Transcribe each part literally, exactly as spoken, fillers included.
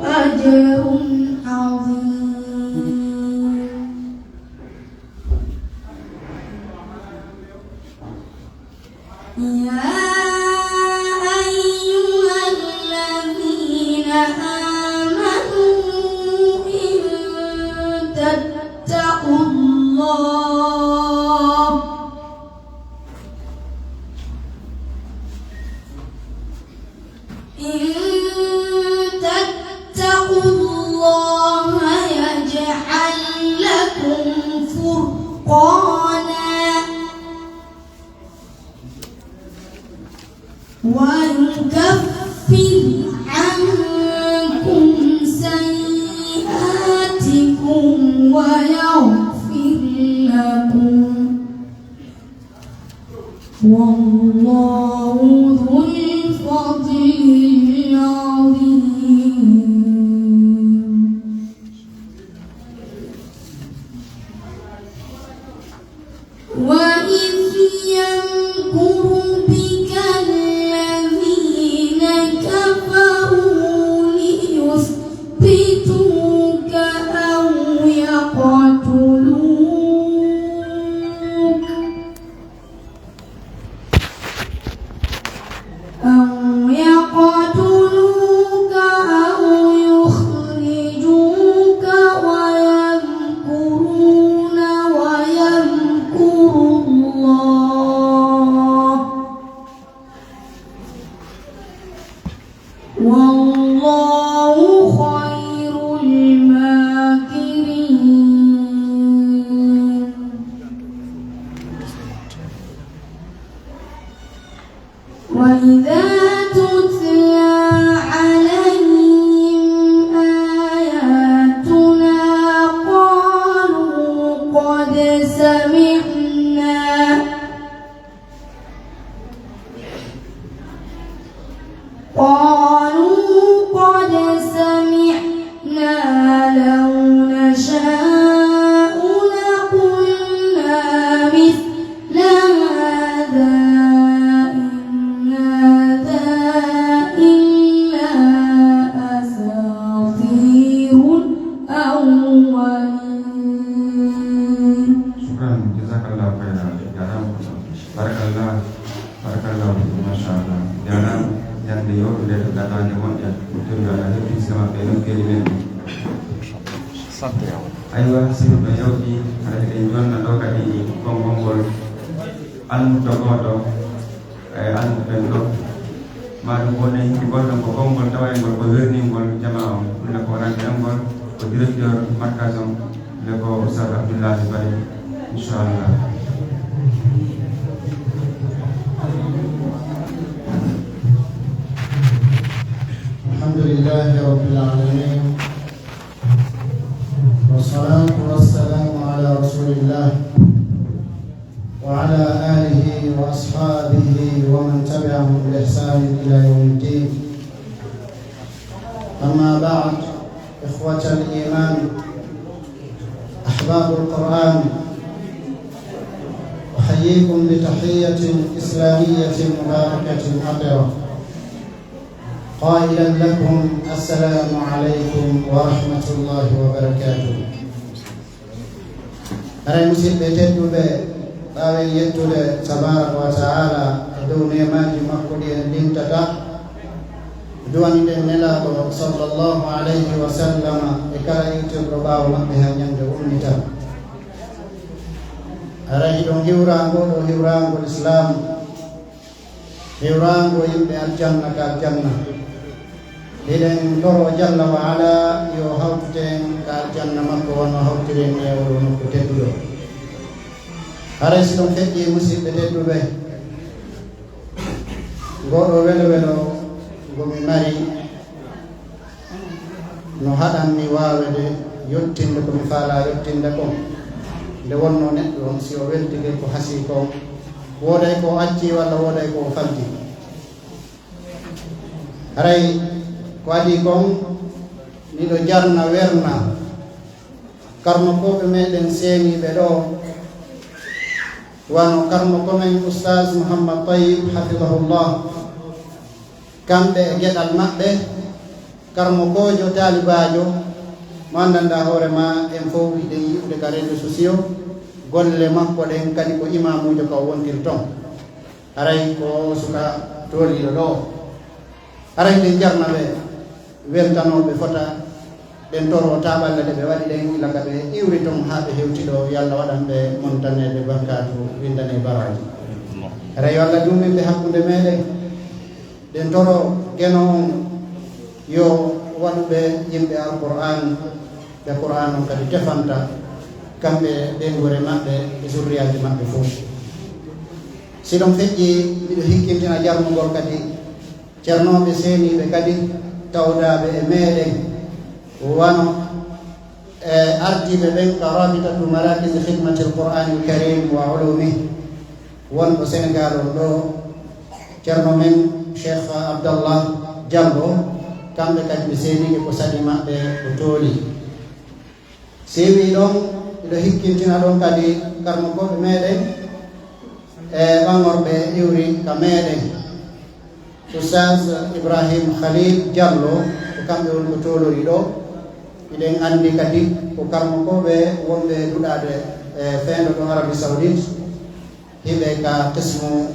أجر عظيم. يا أيها الذين آمنوا إن تتقوا الله إن تتقوا الله يجعل لكم فرقانا ويكفر عنكم سيئاتكم ويغفر لكم والله ذو الفضل العظيم. وإذ يمكر بك الذين كفروا ليثبتوك أو يقتلوك أو يقتلوك أو يخرجوك ويمكرون ويمكر الله والله خير الماكرين. وإذا تتلى عليهم آياتنا قالوا قد سمعنا قالوا قد سمعنا لو نشاء لقلنا مثل هذا إن هذا إلا أساطير الأولين. Shukran, jazakallahu khairan. Jaaraama. Barakallah. Barakallahu fiik, machallah. Jaaraama. Ñande yooɓe nde to gadaande moƴƴa. Tollu ala heɓi sema ɓe nokkeeli men. Aywa, si ɓe yawti, hara hiɗen jonna ɗo kadi konngol ngol almuddo gooto e almuɓɓen ɗo. Maa ɗum wonay hikki ngol ɗon ko konngol tawayngol ko werningol jamaa on. Ɗum ne ko ranke on ngol ko directeur markaz on. Nde ko Oustaz Abdoulahi Bari, inchallah. الحمد لله رب العالمين، والصلاة والسلام على رسول الله وعلى آله وأصحابه ومن تبعهم بإحسان إلى يوم الدين. أما بعد، إخوة الإيمان، أحباب القرآن، أحييكم بتحية إسلامية مباركة عطرة، قائلا لكم: السلام عليكم ورحمة الله وبركاته. Haray, musiɓɓe tedduɓe, ɓaawen yettude Tabaaraka wa Ta'aala e dow neemaaji makko ɗi en limtataa, duwaniɗen Nelaaɗo sallallahu alayhi wa sallam e kala iwtirɗo ɓaawo maɓɓe haa ñande ummital. Haray, hiɗon hiwra ngoo ɗoo hiwraango Lislaam, hiwraango yimɓe aljanna ka aljanna. Hiɗen toroo jalla wa ala yo hawtute en ka aljanna makko, wano hawtiren e oo ɗoo nokku tedduɗo. Haray si ɗon feƴƴii, musiɓɓe tedduɓe, ngoo ɗoo welo-welo ngo mi mari, no haɗan mi waawede yottinde ko mi faalaa yottinde kon. Nde wonnoo neɗɗo on, si o weltike ko hasii kon, wooday ko o accii walla wooday ko o faldi. Haray ko adii kon, miɗo jarna werna karnokooɓe meɗen seeniiɓe ɗoo, wano karnoko men Oustaz Mouhammad Tayyib, hafidahullah, kamɓe e geɗal maɓɓe, Karmokoojo, taalibaajo, mo anndanɗaa hoore maa, en fow hiɗen yi'ude ka réseaux sociaux, golle makko ɗen kadi ko imaamuujo ka o wontiri ton. Haray ko suka tooliiɗo ɗoo. Haray hiɗen jarna ɓe, weltanoo ɓe fota, ɗen toroo taaɓalle ɗe ɓe waɗi ɗen, ila ka ɓe iwri ton haa ɓe hewti ɗoo, yo Alla waɗan ɓe montaneede bakkaatu, windanee baraaji. Haray yo Alla duumin ɓe hakkunde meeɗen. Ɗen toroo Geno on yo waɗu ɓe yimɓe Alqur'aan, ɓe Qur'aan on kadi tefanta, kamɓe, ɓeynguure maɓɓe e zurriyaaji maɓɓe fow. Si ɗon feƴƴii, miɗo hikkintina jarnugol kadi cernooɓe seeniiɓe kadi tawdaaɓe e meeɗen, wano e ardiiɓe ɓen ka Rabitatu Marakis Khidmatil Qur'anil Karim wa Ulumih, wonɗo Senegal on ɗoo, Ceerno men Cheikh Abdallah Diallo, kamɓe kadi mi seeniike ko sadi maɓɓe ko tooli. Si wii ɗon, miɗo hikkintina ɗon kadi karmokooɓe meeɗen e ɓaŋorɓe iwri ka meeɗen. Oustaz Ibrahim Khalil Diallo, ko kamɓe woni ko toolori ɗoo. Hiɗen anndi kadi ko karmokooɓe wonɓe duɗaade e feendo ɗo Arabie Saoudite, hiɓe ka qismu,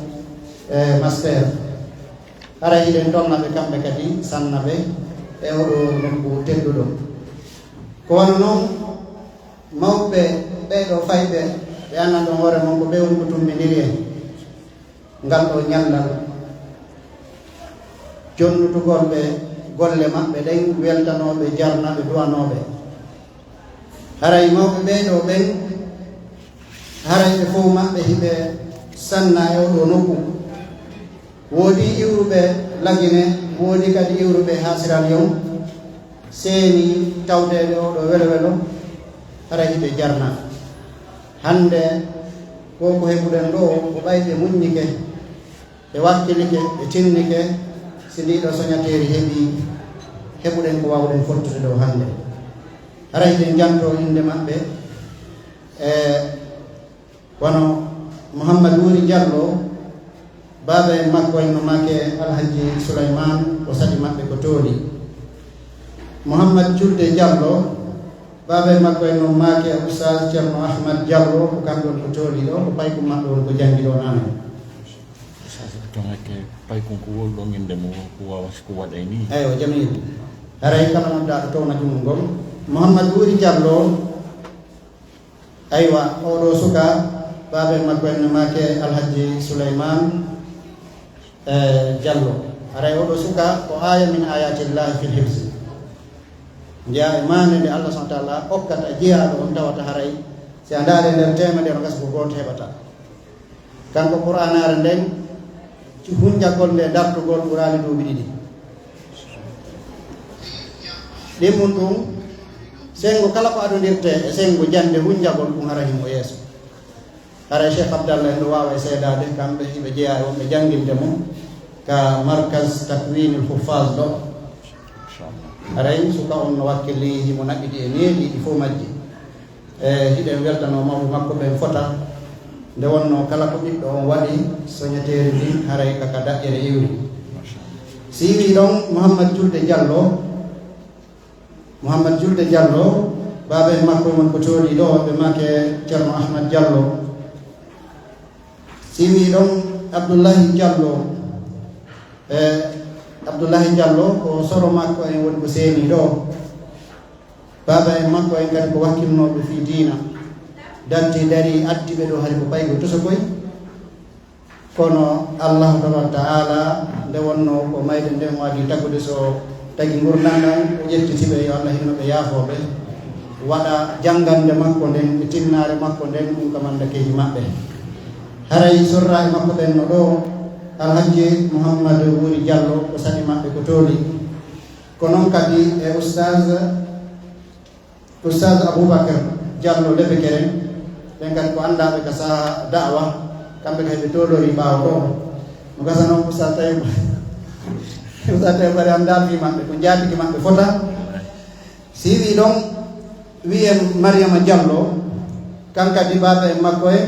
e, master. Hara hiɗen tonna ɓe kamɓe kadi, sanna ɓe e oɗo nokku tedduɗo. Ko wano non, mawɓe ɓee ɗoo fayɓe, ɓe anndan ɗon hoore mon ko ɓe woni ko tummbindiri en ngal ɗoo ñallal, jonnutugol ɓe golle maɓɓe ɗen, weltanoo ɓe, jarna ɓe, du'anoo ɓe. Haray mawɓe ɓee ɗoo ɓen, haray ɓe fow maɓɓe hiɓe sanna e oo ɗoo nokku. Woodii iwruɓe Lagine, woodii kadi iwruɓe haa Sierra Leone, seeni tawdeede oo ɗoo welo-welo, haray hiɓe jarna. Hannde, ko ko heɓuɗen ɗoo, ko ɓay ɓe muññike, ɓe wakkilike, ɓe tinnike, si ndii ɗoo soñateeri heɓii, heɓuɗen ko waawuɗen fottude ɗoo hannde. Haray hiɗen jantoo innde maɓɓe, e wano Muhammad Wuri Jallo, baaba en makko en no maake Alhaji Suleymaan, o sadi maɓɓe ko tooli. Muhammad Julde Jallo, baaba en makko en no maake Oustaz Ceerno Ahmad Jallo, ko kanko woni ko tooli ɗoo, ko paykun maɓɓe woni ko janngi ɗoo nane. Oustaz, ton hakke paykun ko wol ɗon innde mo, ko wawa ko waɗay ni. Eywa, jamiil. Haray kala noddaaɗo towna junngo ngol. Muhammad Wuri Jallo, Aywa, oo ɗoo suka, baaba en makko en no maake Alhaji Suleymaan, eh, Jallo. Haray oo ɗoo suka ko aaya min ayatillahi fil hifzi. Njeyaa e maande nde Allah subhanahu wa ta'ala okkata jeyaaɗo on, tawata haray si a ndaari nder teemedere no gasa ko gooto heɓata. Kanko Qur'aanaare nden, hunjagol nde dartugol ɓuraali duuɓi ɗiɗi. Ɗimmun ɗum, senngo kala ko adondirtee e senngo jannde hunjagol ɗum, hara himo yeeso. Haray Cheikh Abdallah en no waawa e seedaade, kamɓe hiɓe jeyaa e wonɓe jannginde mo ka Markaz Takwinil Huffaz ɗo. Haray suka on no wakkili, himo naɓɓiti e needi ɗi fow majji. E hiɗen weltanoo mawɓe makko ɓen fota, nde wonnoo kala ko ɓiɗɗo on waɗi, soñeteeri ndin haray ka ka daƴƴere iwri. Si wii ɗon Muhammad Julde Jallo, Muhammad Julde Jallo, baaba en makko e mon ko tooli ɗo, ɓe maake Ceerno Ahmad Jallo. Si wii ɗon Abdullahi Jallo, e Abdullahi Jallo ko soro makko en woni ko seeni ɗo. Baaba en makko en kadi ko wakkilnooɓe fii diina. Darti darii addi ɓe ɗo hari ko paygo tosokoy. Kono Allahu tabaaraka ta'ala nde wonnoo ko mayde nden o adii tagude so tagi ngurndan ɗan, o ƴettiti ɓe, yo Allah hinno ɓe yaafoo ɓe. Waɗa janngande makko nden e tinnaare makko nden, ɗum ka manndakeeji maɓɓe. Haray sorraaɓe makko ɓen no ɗoo, Alhaji Muhammadu Wuri Jallo ko sani maɓɓe ko tooli. Ko non kadi e Ustaz, Ustaz Abubakar Jallo Lebekere, ɓen kadi ko anndaaɓe ka saha da'wa, kamɓe kadi ɓe toolorii ɓaawo ɗoo. No gasa non Ustaz Tayyib, Ustaz Tayyib Bari anndaa fii maɓɓe, ko njaatigi maɓɓe fota. Si wii ɗon, wi'en Mariama Jallo, kan kadi baaba en makko en,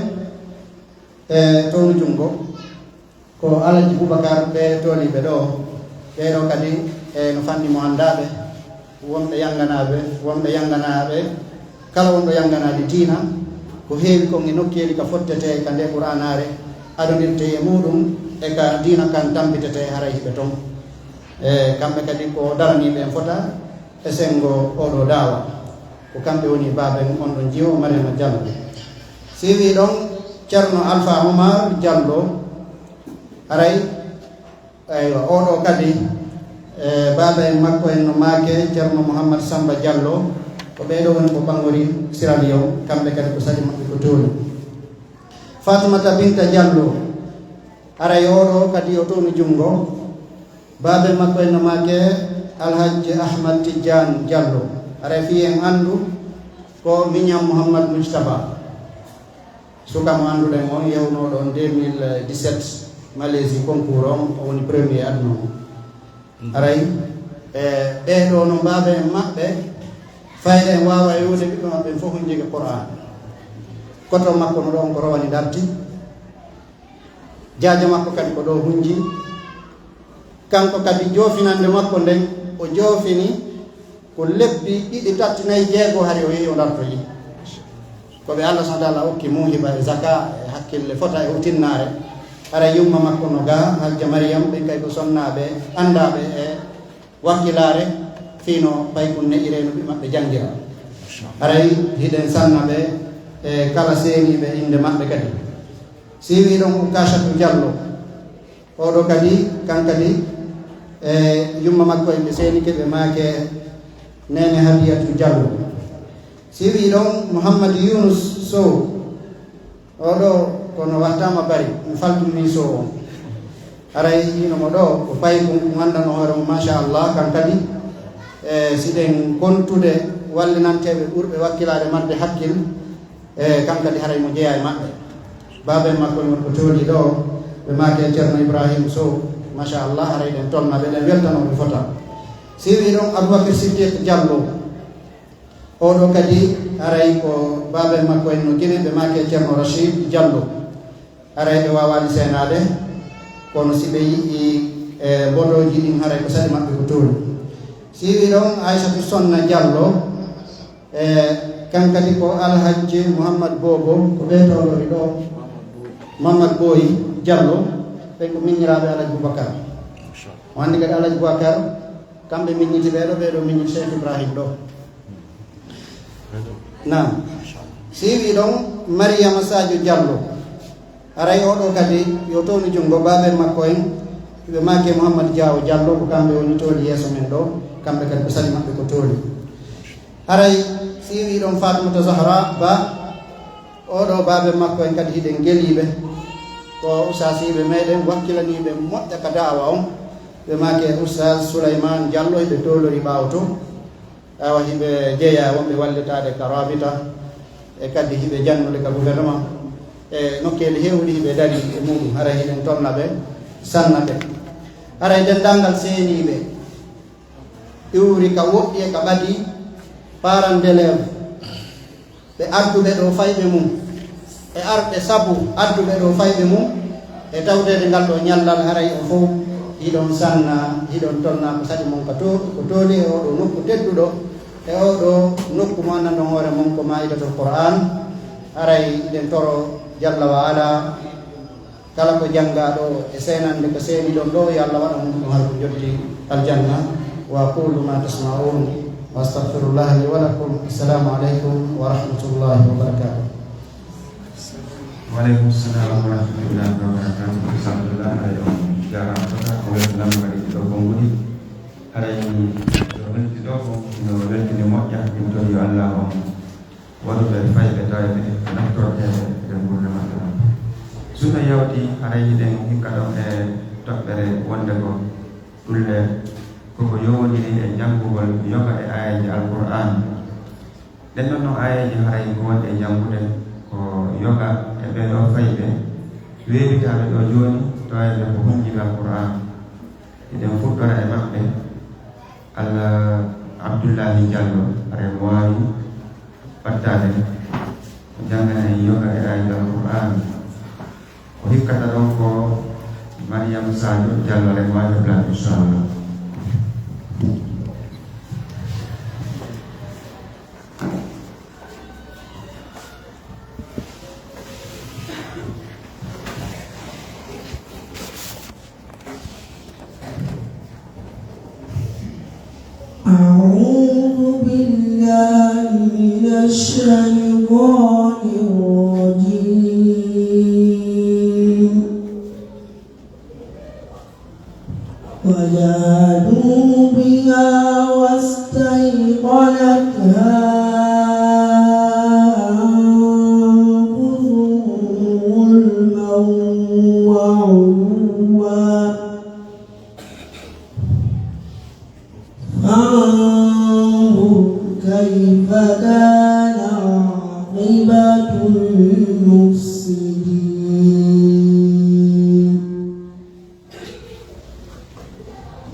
e townu junngo. Ko Alaji Bubakar ɓe tooliiɓe ɗoo, ɓee ɗoo kadi, e no fanni mo anndaaɓe. Wonɓe yannganaaɓe, wonɓe yannganaaɓe, kala wonɗo yannganaade diina, ko heewi kon e nokkeeli ka fottetee ka ndee Qur'aanaare, adondirtee e muuɗum e ka diina kan tampitetee, haray hiɓe ton. E kamɓe kadi ko daraniiɓe en fota e senngo oo ɗoo daawa. Ko kamɓe woni baaben on ɗon jiwo, Mariama Jallo. Si wii ɗon Ceerno Alfa Omar Jallo, haray Aywa, oo ɗoo kadi, e, baaba en makko en no maake Ceerno Muhammad Samba Jallo, ko ɓee ɗoo woni ko ɓangori Sierra Leone, kamɓe kadi ko sali maɓɓe ko tooni. Fatimata Binta Jallo, haray oo ɗoo kadi o tooni junngo, baaba en makko en no maake Alhajji Ahmad Tijjaan Jallo, haray fii en anndu ko Miñam Muhammad Mujtaba. Suka mo annduɗen on, yewnooɗo on deux mille dix-sept Malaisie concours on, o woni premier aduna on. Haray, e, ɓee ɗoo no baaba en maɓɓe, fayda en waawa e wi'ude ɓiɓɓe maɓɓe en fof hunjike Qur'aan. Koto makko no ɗon ko rowani darti. Jaaja makko kadi ko ɗoo hunji. Kanko kadi joofinande makko nden, o joofini ko lebbi ɗiɗi, tati, nayi, jeego, hari o yehi o dartoyi. Ko ɓe Allah subhanahu wa ta'ala okki muuhiba e zaka e hakkille fota e hutinnaare. Haray yumma makko no gaa, Hajja Mariyam, ɓen kay ko sonnaaɓe anndaaɓe e wakkilaare, fii no paykun ne'iree no ɓe maɓɓe janngira. Haray hiɗen sanna ɓe e kala seeniiɓe innde maɓɓe kadi. Si wii ɗon Ukashatu Jallo, oo ɗoo kadi, kan kadi, e yumma makko en ɓe seenike, ɓe maake Neene Hadiyatu Jallo. Si wii ɗon Muhammad Yunus Sow, oo ɗoo kono wattaama bari, mi faltunii Sow on. Haray hino mo ɗoo, ko paykun, ko nganndanɗo hoore mum, machallah, kan kadi, e si ɗen kontude wallinanteeɓe ɓurɓe wakkilaade marde hakkil, e kan kadi haray mo jeyaa e maɓɓe. Baaba en makko en ko tooni ɗoo, ɓe maake Ceerno Ibrahim Sow, machallah, haray ɗen tolna ɓe, ɗen weltanoo ɓe fota. Si wii ɗon Abubakar Siddiq Jallo, oo ɗoo kadi haray ko baaba en makko en no Gine, ɓe maake Ceerno Rachid Jallo. Haray ɓe waawaani seenaade, kono si ɓe yi'ii, e, mbodooji ɗin, haray ko sali maɓɓe ko tooni. Si wii ɗon Aysatu Sonna Jallo, E, kan kadi ko Alhajji Muhammad Bobo, ko ɓe towlori ɗoo, Mammad Boyi Jallo, ɓen ko miñiraaɓe Alhaji Boubacar. O anndi kadi Alhaji Boubacar, kamɓe miñiti ɓee ɗoo, ɓee ɗoo miñiti Cheikh Ibrahim ɗoo. Naam. Si wii ɗon Mariama Sadio Jallo, Haray oo ɗoo kadi, yo townu junngo baaben makko en, ɓe maaki e Muhammad Jaawo Jallo, ko kamɓe woni tooli yeeso men ɗoo, kamɓe kadi ko sali maɓɓe ko tooli. Haray si wii ɗon Fatimata Zahra Ba, oo ɗoo baaben makko en kadi hiɗen ngeliiɓe, ko ustaasiiɓe meɗen, wakkilaniiɓe moƴƴa ka da'awa on, ɓe maaki e Ustaas Suleymaan Jallo, hiɓe toolori ɓaawo to. Awa hiɓe jeyaa wonɓe wallitaade ka Rabita, e kadi hiɓe jannude ka gouvernement, e nokkeeli heewɗi hiɓe darii e muuɗum. Haray hiɗen tolna ɓe, sanna ɓe. Haray denndaangal seeniiɓe iwri ka woɗɗi e ka ɓadii, parents d'élèves, ɓe arduɓe ɗoo fayɓe mum, e arɓe sabu adduɓe ɗoo fayɓe mum, e tawdeede ngal ɗoo ñallal, haray on fow hiɗon sanna, hiɗon tolna ko sali mon ka to-, ko tooli e oo ɗoo nokku tedduɗo, e oo ɗoo nokku mo anndanɗon hoore mon ko Maa'idatul Qur'aan. Haray hiɗen toro Jalla wa Ala, kala ko janngaa ɗoo e seenande ko seeniɗon ɗoo, yo Allah waɗan ɗum ko har ko joddi aljanna. Wa aqulu ma tasma'un, wa astaghfirullaha li wa lakum. Assalamu alaikum wa rahmatullahi wa barakatuh. Wa alaikum salam wa rahmatullahi wa barakatuh. Alhamdulillah, haray on jaaraama fota, o weltanaama kadi ɗoo konguɗi. Haray ɗo welti ɗoo ko no weltini moƴƴa, min torii yo Allah on waɗu ɓe fayɓe tawɓe naftorteeɓe e ngurndan maɓɓe on. Sunna yawti, haray hiɗen hikka ɗon e toɓɓere wonde ko ɗulle koko yowondiri e janngugol yoga e aayeeje Alqur'aan. Ɗen ɗon no aayeeje haray ko woni e janngude ko yoga e ɓee ɗoo fayɓe weeɓitaaɓe ɗoo jooni, tawɓe ko hunjiiɓe Alqur'aan. Hiɗen fuɗɗora e maɓɓe, Alla Abdullaahi Jallo, haray mo waawi ɓattaade, o janngana en yoga e aayeeje Alqur'aan. Ko hikkata ɗon ko Mariam Sadio Jallo, haray mo waawi heblade, inchallah. أعوذ بالله من الشيطان الرجيم. وجاهدوا بها واستيقنتها أنفسهم ظلما وعلوا. فانظر كيف كان عاقبة المفسدين.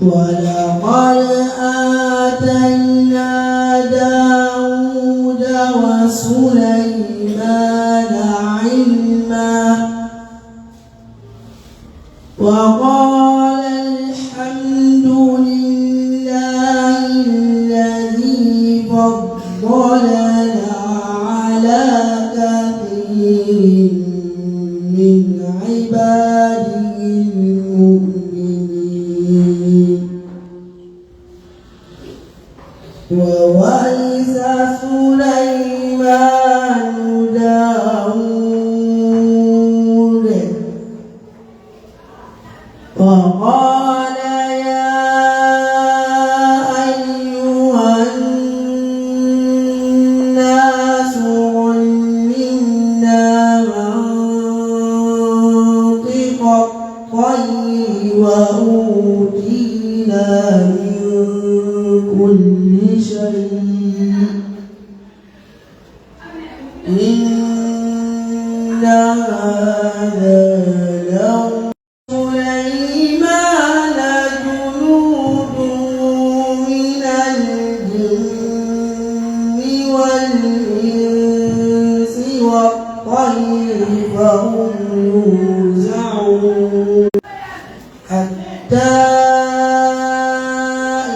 ولقد آتينا داود وسليمان علما. وقال الحمد لله الذي فضلنا على كثير من عباده المؤمنين. وورث سليمان داود. وقال يا أيها الناس علمنا منطق الطير وأوتينا من كل شيء إن هذا لهو سليمان جنوده من الجن والإنس والطير فهم يوزعون. حتى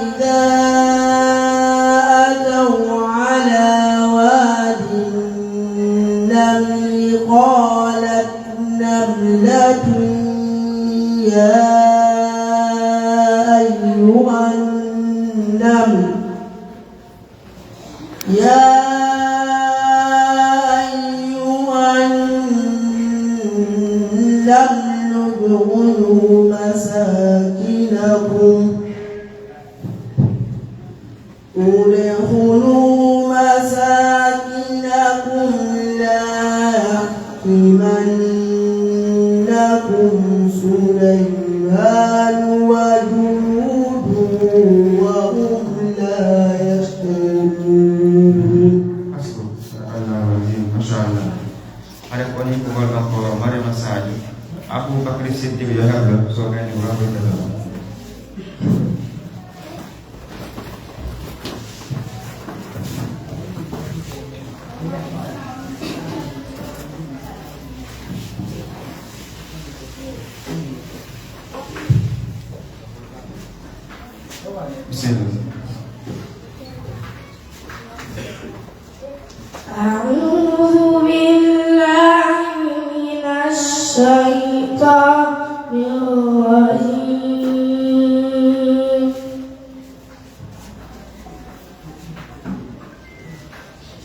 إذا أتوا على واد النمل قالت نملة يا أيها النمل يا أيها النمل ادخلوا مساكنكم، ادخلوا مساكنكم لا يحطمنكم سليمان وجنوده وهم لا يشعرون. Hasbuk, sadaqallahul azim. Masha Allah. Hare ko ni ko gol makko Mariama Sadio. Abubakar Siddiq yo heblo so gayni ko rahoyta ɗo. Bismillah. أعوذ بالله من الشيطان الرجيم.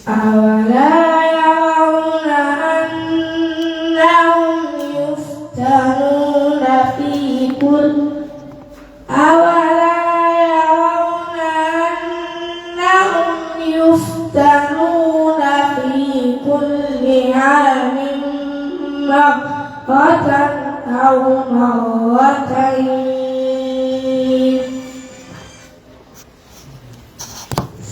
أولا يرون أنهم يفتنون في كل أولا يرون أنهم يفتنون في كل عام مرة أو مرتين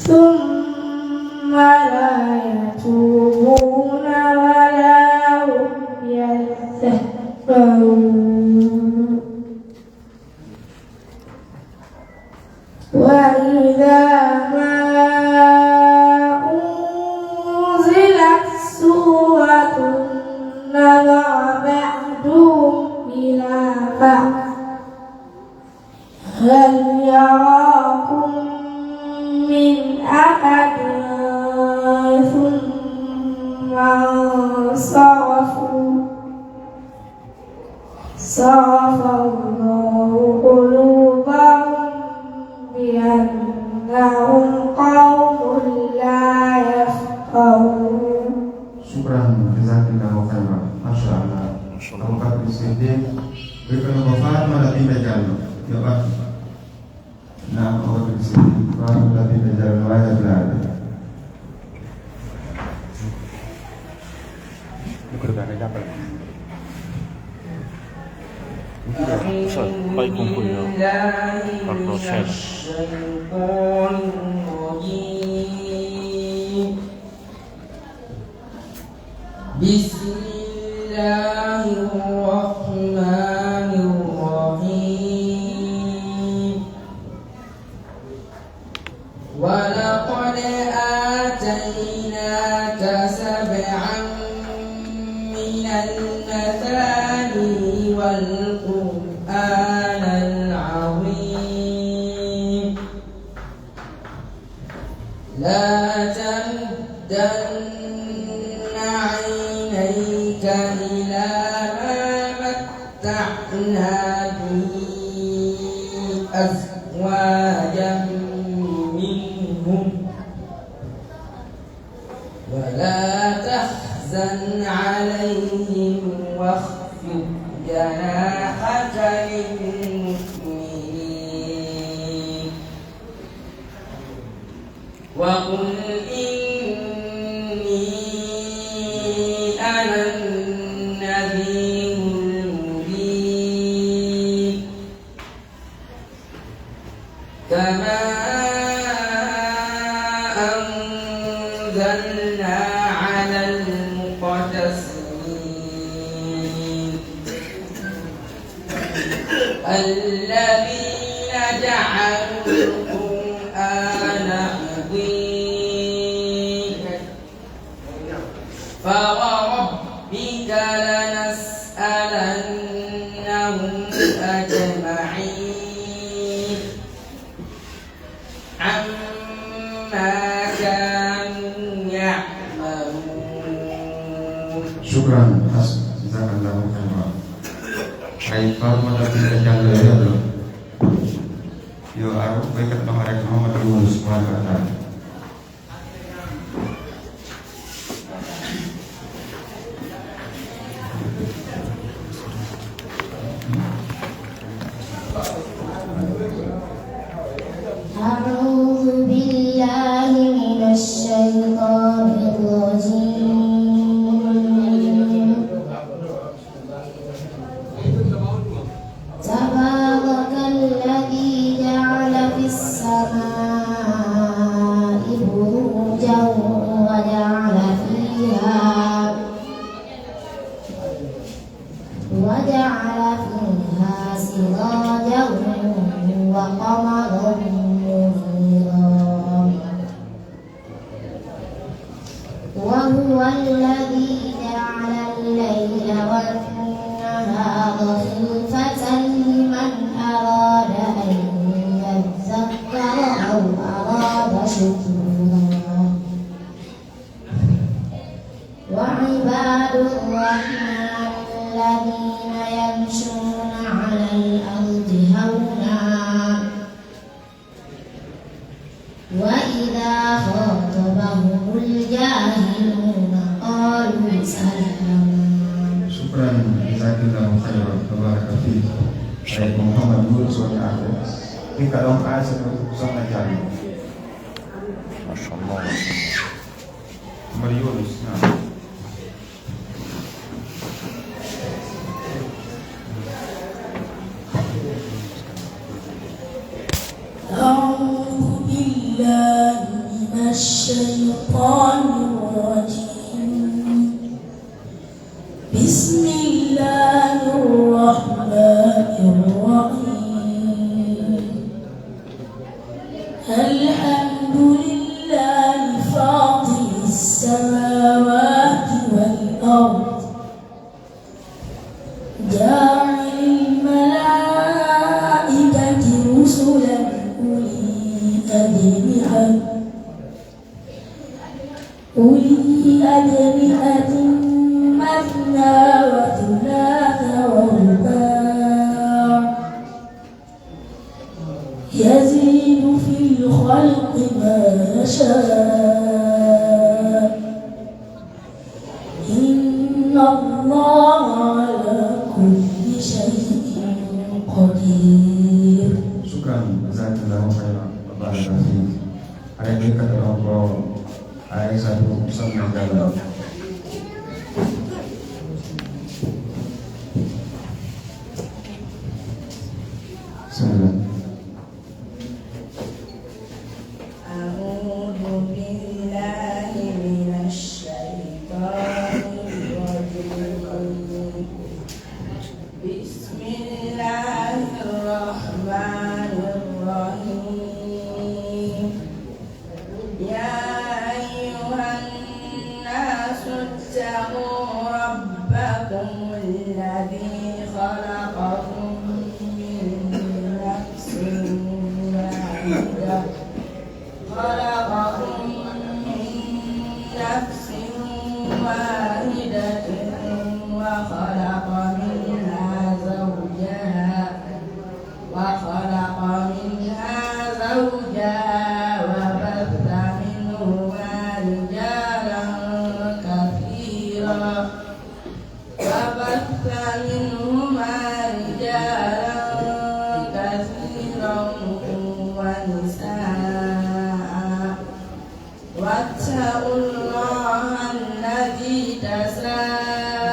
ثم لا يتوبون ولا هم يذكرون. وإذا ما أنزلت سورة نظر بعضهم إلى بعض هل يراكم من أحد ثم قوم لا يفقهون. Shukran, jazakallahu khairan. Masha Allah. Abubakar Siddiq, ɓe kono ko Fatma Latina Diallo. Yo ɓattu. Naam, Abubakar Siddiq, Fatma Latina Diallo, no waawi heblade. Micro bi nga jàppale ko. Oustaz, bàyyi ko mu koy ñëw. Pardon, cher. بسم الله الرحمن الرحيم. ولقد آتيناك سبعا من المثاني والقرآن العظيم. لا تمدن عينيك إلى ما متعنا به أزواجا منهم ولا تحزن عليهم واخفض جناحك للمؤمنين. وقل إني أنا النذير المبين. كما أنزلنا على المقتسمين الذين جعلوا القرآن عضين. فوربك لنسألنهم أجمعين عما كانوا يعملون. Shukran, As-, jazakallahu khairan. Ay, Fatma Latina Diallo, yo heblo. Yo ar, waykat ɗon rek, Mouhamadou Younouss, subhanahu wa ta'ala. أعوذ بالله من الشيطان الرجيم. تبارك الذي جعل في السماء بروجا وجعل فيها، وجعل فيها سراجا وقمرا منيرا. وهو الذي جعل الليل والنهار خلفة لمن أراد أن يذكر أو أراد شكورا. وعباد الرحمن الذين يمشون على الأرض هونا وإذا خاطبهم الجاهلون قالوا سلاما. Shukran, jazakallahu khairan, wa baraka fik. Ay ko Mouhamadou Nour Sow Niakhou. Ɗin ka ɗon Aissata Sokhna Diallo. Mashallah. Oumar Younouss, naam. أعوذ بالله من الشيطان الرجيم. بسم الله الرحمن الرحيم. الحمد لله فاطر السماوات والأرض جاعل الملائكة رسلا أولي أجنحة، أولي أجنحة مثنى وثلاث ورباع، يزيد في الخلق ما يشاء. إن الله على كل شيء قدير. شكرا، جزاك الله خيرا وبارك فيك. Haray ko yekkataa ɗon ko Aysatu Sokhna Jallo. Bismillah. أعوذ بالله من الشيطان الرجيم. بسم الله الرحمن الرحيم. يا أيها الناس اتقوا ربكم الذي خلقكم من نفس واحدة، خلقكم من نفس واحدة وخلق منها زوجها، وخلق منها زوجها وبث منهما رجالا كثيرا، وبث منهما رجالا كثيرا ونساء، واتقوا الله الذي تساءلون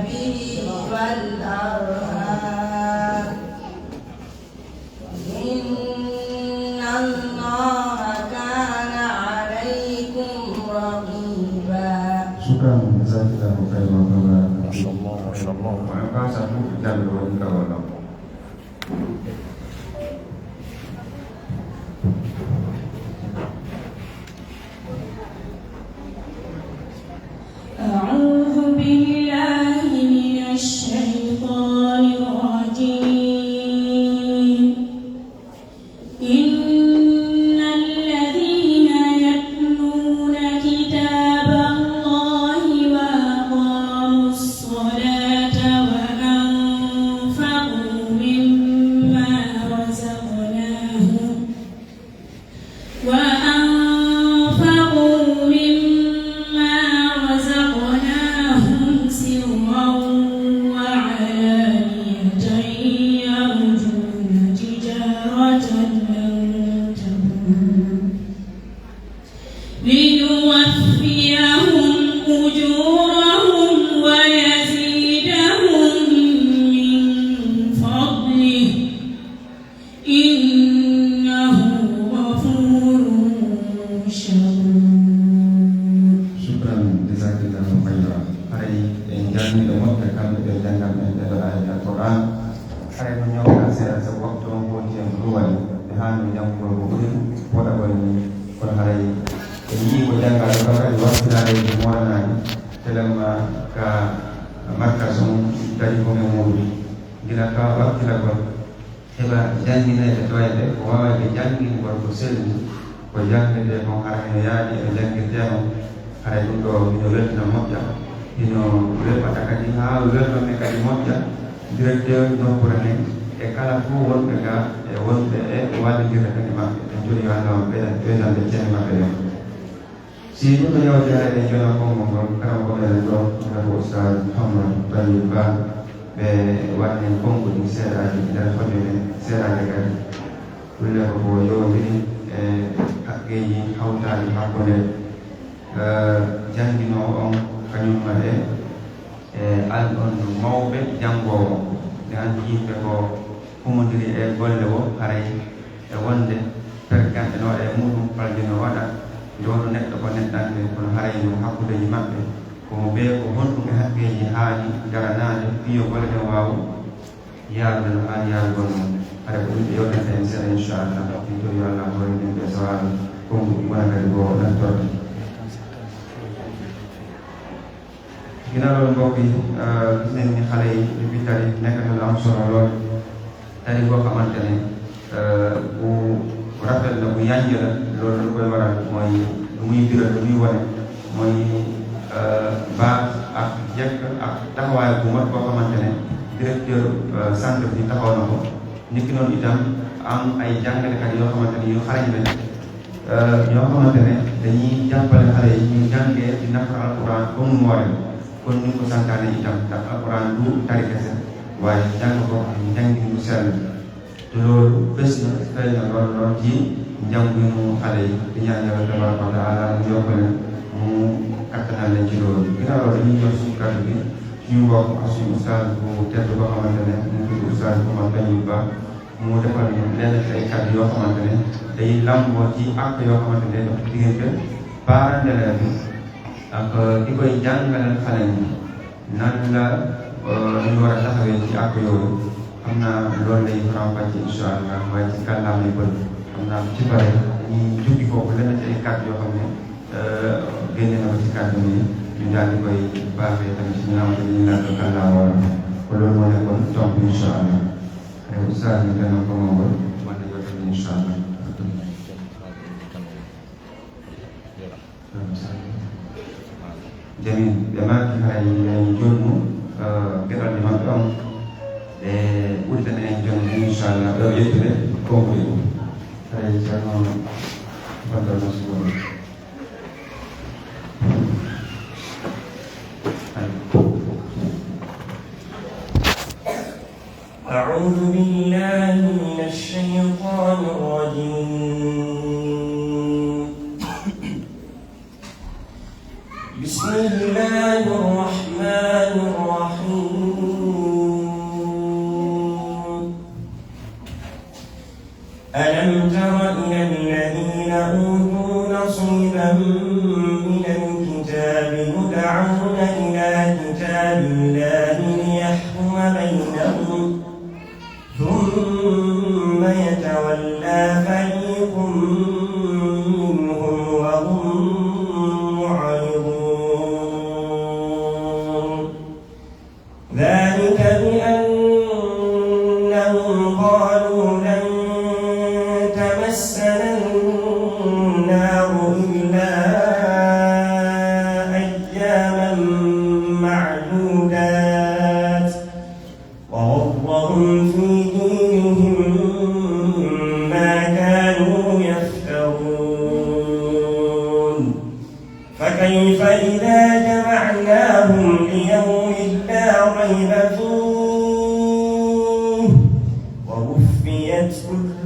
به والأرحام، إن الله كان عليكم رقيبا. شكرا، جزاك الله خيرا وبارك فيك. ما شاء الله، ما شاء الله. Ko en faasa fof janngo woni ka wonno. أعوذ بالله من الشيطان الرجيم. إن الذين يتلون كتاب الله وأقاموا الصلاة وأنفقوا مما رزقناهم وأنفقوا مما رزقناهم سرا وعلانية يرجون تجارة لن تبور ليوفيهم أجورهم ويزيدهم من فضله إنه غفور شكور. Shukran, jazakillahu khayra. Haray en janngiiɓe moƴƴa kamɓe ɓe janngan en ɗee ɗoo aayeeje Alqur'aan. Haray ko ñawɗaa seeɗa sabu waktu on hooti en ko ɗum waɗi. Ɓe haani janngude ko ɓuri woɗagol ni. Kono haray en yii ko janngaa ɗoo kam kadi wattiraade ko mooranaani. Telemma ka markas on dañi ko men muuɗum. Gila ka wattiragol. Heɓa janngineede toyde ko waawayɓe janngingol ko selli, ko janngetee kon hara hino yaadi e no janngirtee non. Haray ɗum ɗoo hino weltina moƴƴa, hino weɓata kadi haa welna men kadi moƴƴa. Directeur nokkuure men e kala fof wonɓe ga e wonɓe e wallindirde kadi maɓɓe. En torii yo Allah on ɓeydan, ɓeydande ceede maɓɓe ɗen. Si ɗum no yawti hannde e joona konngol ngol, karamoko meɗen ɗoo, wonata ko Ustaaz Muhammad Tayyib Ba, ɓe waɗnen konngol ɗin seeɗaaji nder fojjere seeɗaaji kadi. Kulle ko ko yowondiri e haqqeeji hawtaaɗi hakkunde, eh, jannginoowo on kañumma e, e alɗon mawɓe janngoowo. Nde anndi yimɓe ko humondiri e golle wo, haray e wonde perganɗe no waɗa e muuɗum, palje no waɗa, nde wonno neɗɗo ko neɗɗanke, kono haray no hakkundeeji maɓɓe, ko mo bee ko honɗum e haqqeeji haani daranaade, fii yo golle ɗen waawu yaarude no haani yaarugol non. Haray ko ɗum ɓe yewtanta en seeɗa, inchallah. Min tori yo Allah hoore min ɓe sawaaɓe, konguɗi wona kadi ko naftorde. Ginnaaw loolu, mbokk yi, eh, gis nañ ni xale yi ñu fi tari nekk na lu am solo lool. Tari boo xamante ne, eh, bu rafet la, bu yànj la. Loolu lu koy waral mooy lu muy biral, lu muy wane mooy, eh, baax ak jekk ak taxawaay bu mat boo xamante ne directeur, eh, centre bi taxaw na ko. Niki noonu itam am ay jàngalekat yoo xamante ne yu xarañ lañ. Eh, yoo xamante ne dañuy jàppale xale yi ñu jàngee di nafar alquran comme moore. Kon ñu ko santaane itam, ndax alquran du tari kese, waaye jàng ko ak njàngin bu sell. Te loolu bés na, feeñ na lool lool ci njànginu xale yi. Di ñaan Yàlla tabaraka wa taala mu yokk leen, mu kattanal leen ci loolu. Ginnaaw loolu, dañuy jox suñu kàddu gi suñu mbokk ak suñu ustaaz bu tedd boo xamante ne mu ngi tudd Ustaaz Oumar Tayib Ba, mu defal ñu lenn ci ay kàddu yoo xamante ne day làmboo ci àq yoo xamante ne day dox ci diggante parent d'élève bi ak ki koy jàngalal xale bi. Nan la, euh, ñu war a taxawee ci àq yooyu? Xam naa loolu lay faram-fàcce, incha Allah, waaye ci kàllaamay pël. Xam naa ci pare, ñu jukki foofu lenn ci ay kàddu yoo xam ne, euh, génne na ko ci kàddu yi, ñu daal di koy baaxee tamit ci ñi nga xamante ne ñu laaj ko kàllaama wala. Kon loolu moo nekkoon tomb bi, incha Allah. Eh, Oustaz, ñu gënoon ko moom, wala yow tamit, incha Allah. Jamin, ɓe maaki hay, hay jooni mum, eh, geɗal ɗi maɓɓe on, ɓe udditani en jooni mum, inchallah, ɓe o ƴettude konguɗi ɗum. Hay Ceerno Fadal Massoud. Hay. أعوذ بالله من الشيطان الرجيم. بسم الله الرحمن الرحيم. ألم تر إلى الذين أوتوا نصيبا من الكتاب يدعون إلى كتاب الله ليحكم بينهم ثم يتولى فريق منهم وهم معرضون. ذلك بأنهم قالوا لن تمسنا النار إلا أياما معدودات، وغرهم في دينهم ما كانوا يفترون. فكيف إذا جمعناهم ليوم لا ريب فيه ووفيت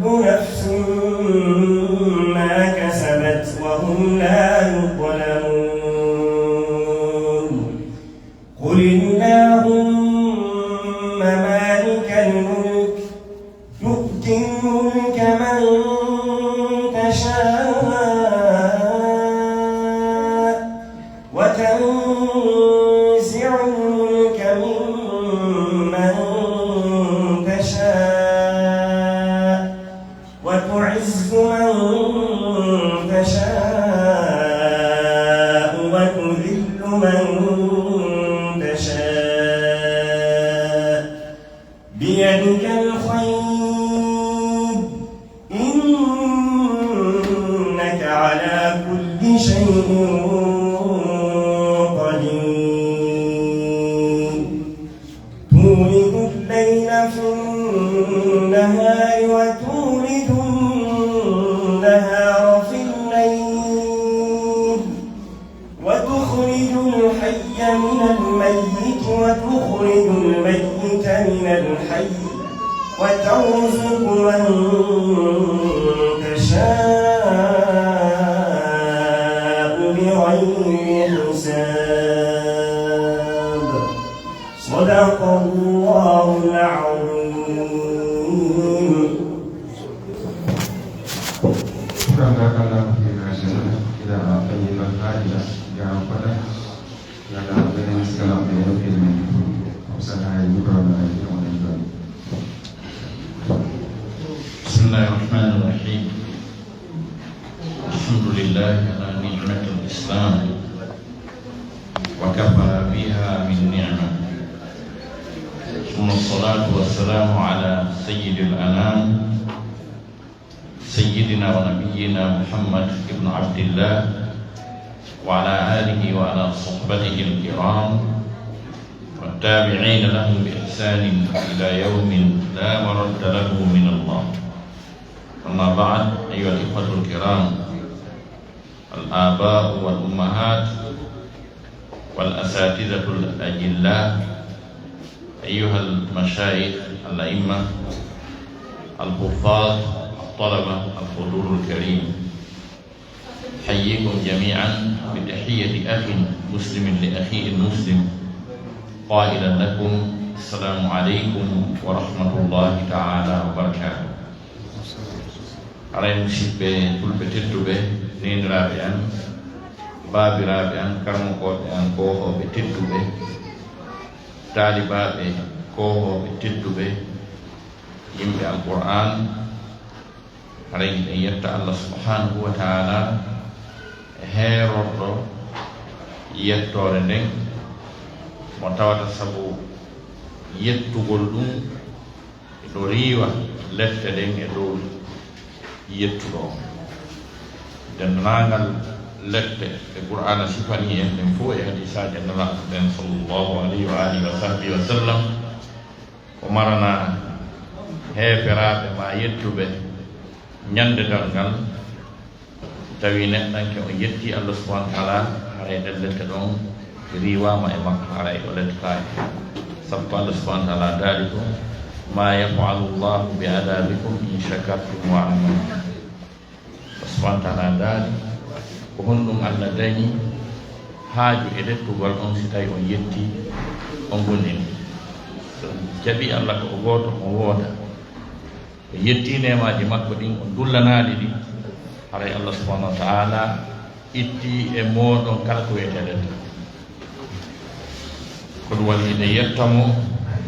كل نفس ما كسبت وهم لا يظلمون. قل اللهم مالك الملك تؤتي الملك من تشاء وتنزع الملك ممن تشاء وتعز من تشاء وتذل من تشاء بيدك الخير، إنك على كل شيء قدير. تولج الليل في النهار وتولج النهار في الليل وتخرج الحي من الميت وتخرج الميت من الحي وترزق من تشاء بغير حساب. صدق الله العظيم. Shukran, barakallahu fik, Sheikh. Ila tayyiban fa'ila. Jazakallahu khairan. Yalla, benen salam e yewtere men. Ko saka e micro men ay, ko on en ɗon. بسم الله الرحمن الرحيم. الحمد لله على نعمة الإسلام وكفى بها من نعمة، ثم الصلاة والسلام على سيد الأنام سيدنا ونبينا محمد بن عبد الله وعلى آله وعلى صحبته الكرام والتابعين لهم بإحسان إلى يوم لا مرد له من الله. أما بعد، أيها الإخوة الكرام، الآباء والأمهات والأساتذة الأجلاء، أيها المشايخ الأئمة الحفاظ الطلبة الحضور الكريم، أحييكم جميعا بتحية أخ مسلم لأخيه المسلم قائلا لكم: السلام عليكم ورحمة الله تعالى وبركاته. Haray, musiɓɓe fulɓe tedduɓe, neeniraaɓe an, baabiraaɓe an, karamokooɓe an, koohooɓe tedduɓe, taalibaaɓe koohooɓe tedduɓe, yimɓe Alqur'aan, haray hiɗen yetta Allah subhanahu wa ta'ala e heerorɗo yettoore nden, mo tawata sabu yettugol ɗum, hiɗo riiwa lette ɗen e dow yettuɗo on. Denndaangal lette ɗe Qur'aana sifanii en ɗen fow e hadiisaaji Nelaaɗo ɓen, sallallahu alayhi wa alihi wa sahbihi wa sallam, ko marana heeferaaɓe maa yettuɓe ñande darngal. Tawi neɗɗanke on yettii Allah subhanahu wa ta'ala, haray ɗen lette ɗon riiwaama e makko, haray o lettetaake. Sabu ko Allah subhanahu wa ta'ala daali ko: "Ma yaf'alu Allahu bi adhabikum in shakartum wa amantum." Allah subhanahu wa ta'ala daali, ko honɗum Allah dañi haaju e lettugol on si tawi on yettii, on goonɗinii? So jaɓii Allah ko o gooto, o woodaa. O yettii neemaaji makko ɗin, o dullanaali ɗi, haray Allah subhanahu wa ta'ala ittii e mooɗon kala ko wi'etee lette. Ko ɗum waɗi hiɗen yetta mo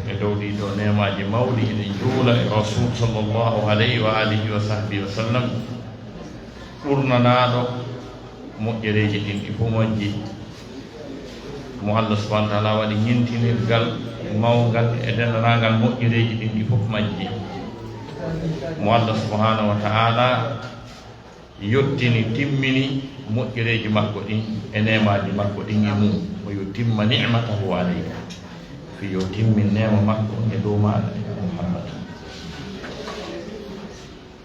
e dow ɗii ɗoo neemaaji mawɗi, hiɗen juula e Rasuul sallallahu alayhi wa alihi wa sahbihi wa sallam, ɓurnanaaɗo moƴƴereeji ɗin ɗi fof majji, mo Allah subhanahu wa ta'ala waɗi ñintinirgal mawngal e denndaangal moƴƴereeji ɗin ɗi fof majji, mo Allah subhanahu wa ta'ala yottini, timmini moƴƴereeji makko ɗin e neemaaji makko ɗin e mum, o yo timma ni'matahu alayka, fii yo timmin neema makko on e dow maaɗa, Muhammad.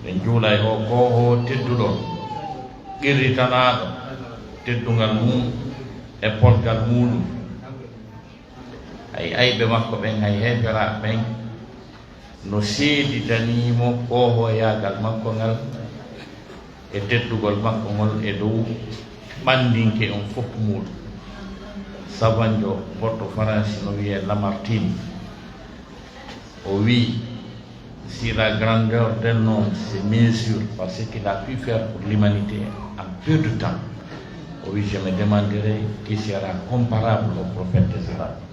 Ɓe juula e oo koohoo tedduɗo, qirritanaaɗo teddungal mum e polgal muuɗum. Hay ayɓe makko ɓen, hay heeferaaɓe ɓen no seeditanii mo koohooyaagal makko ngal e teddugol makko ngol e dow ɓanndinke on fof muuɗum. Sabanjo Porto Faransi no wiyee Lamartine. O wi'i, "Si la grandeur d'un homme se mesure par ce qu'il a pu faire pour l'humanité en peu de temps," o wi'i, "je me demanderai qui sera comparable au prophète des Arabes."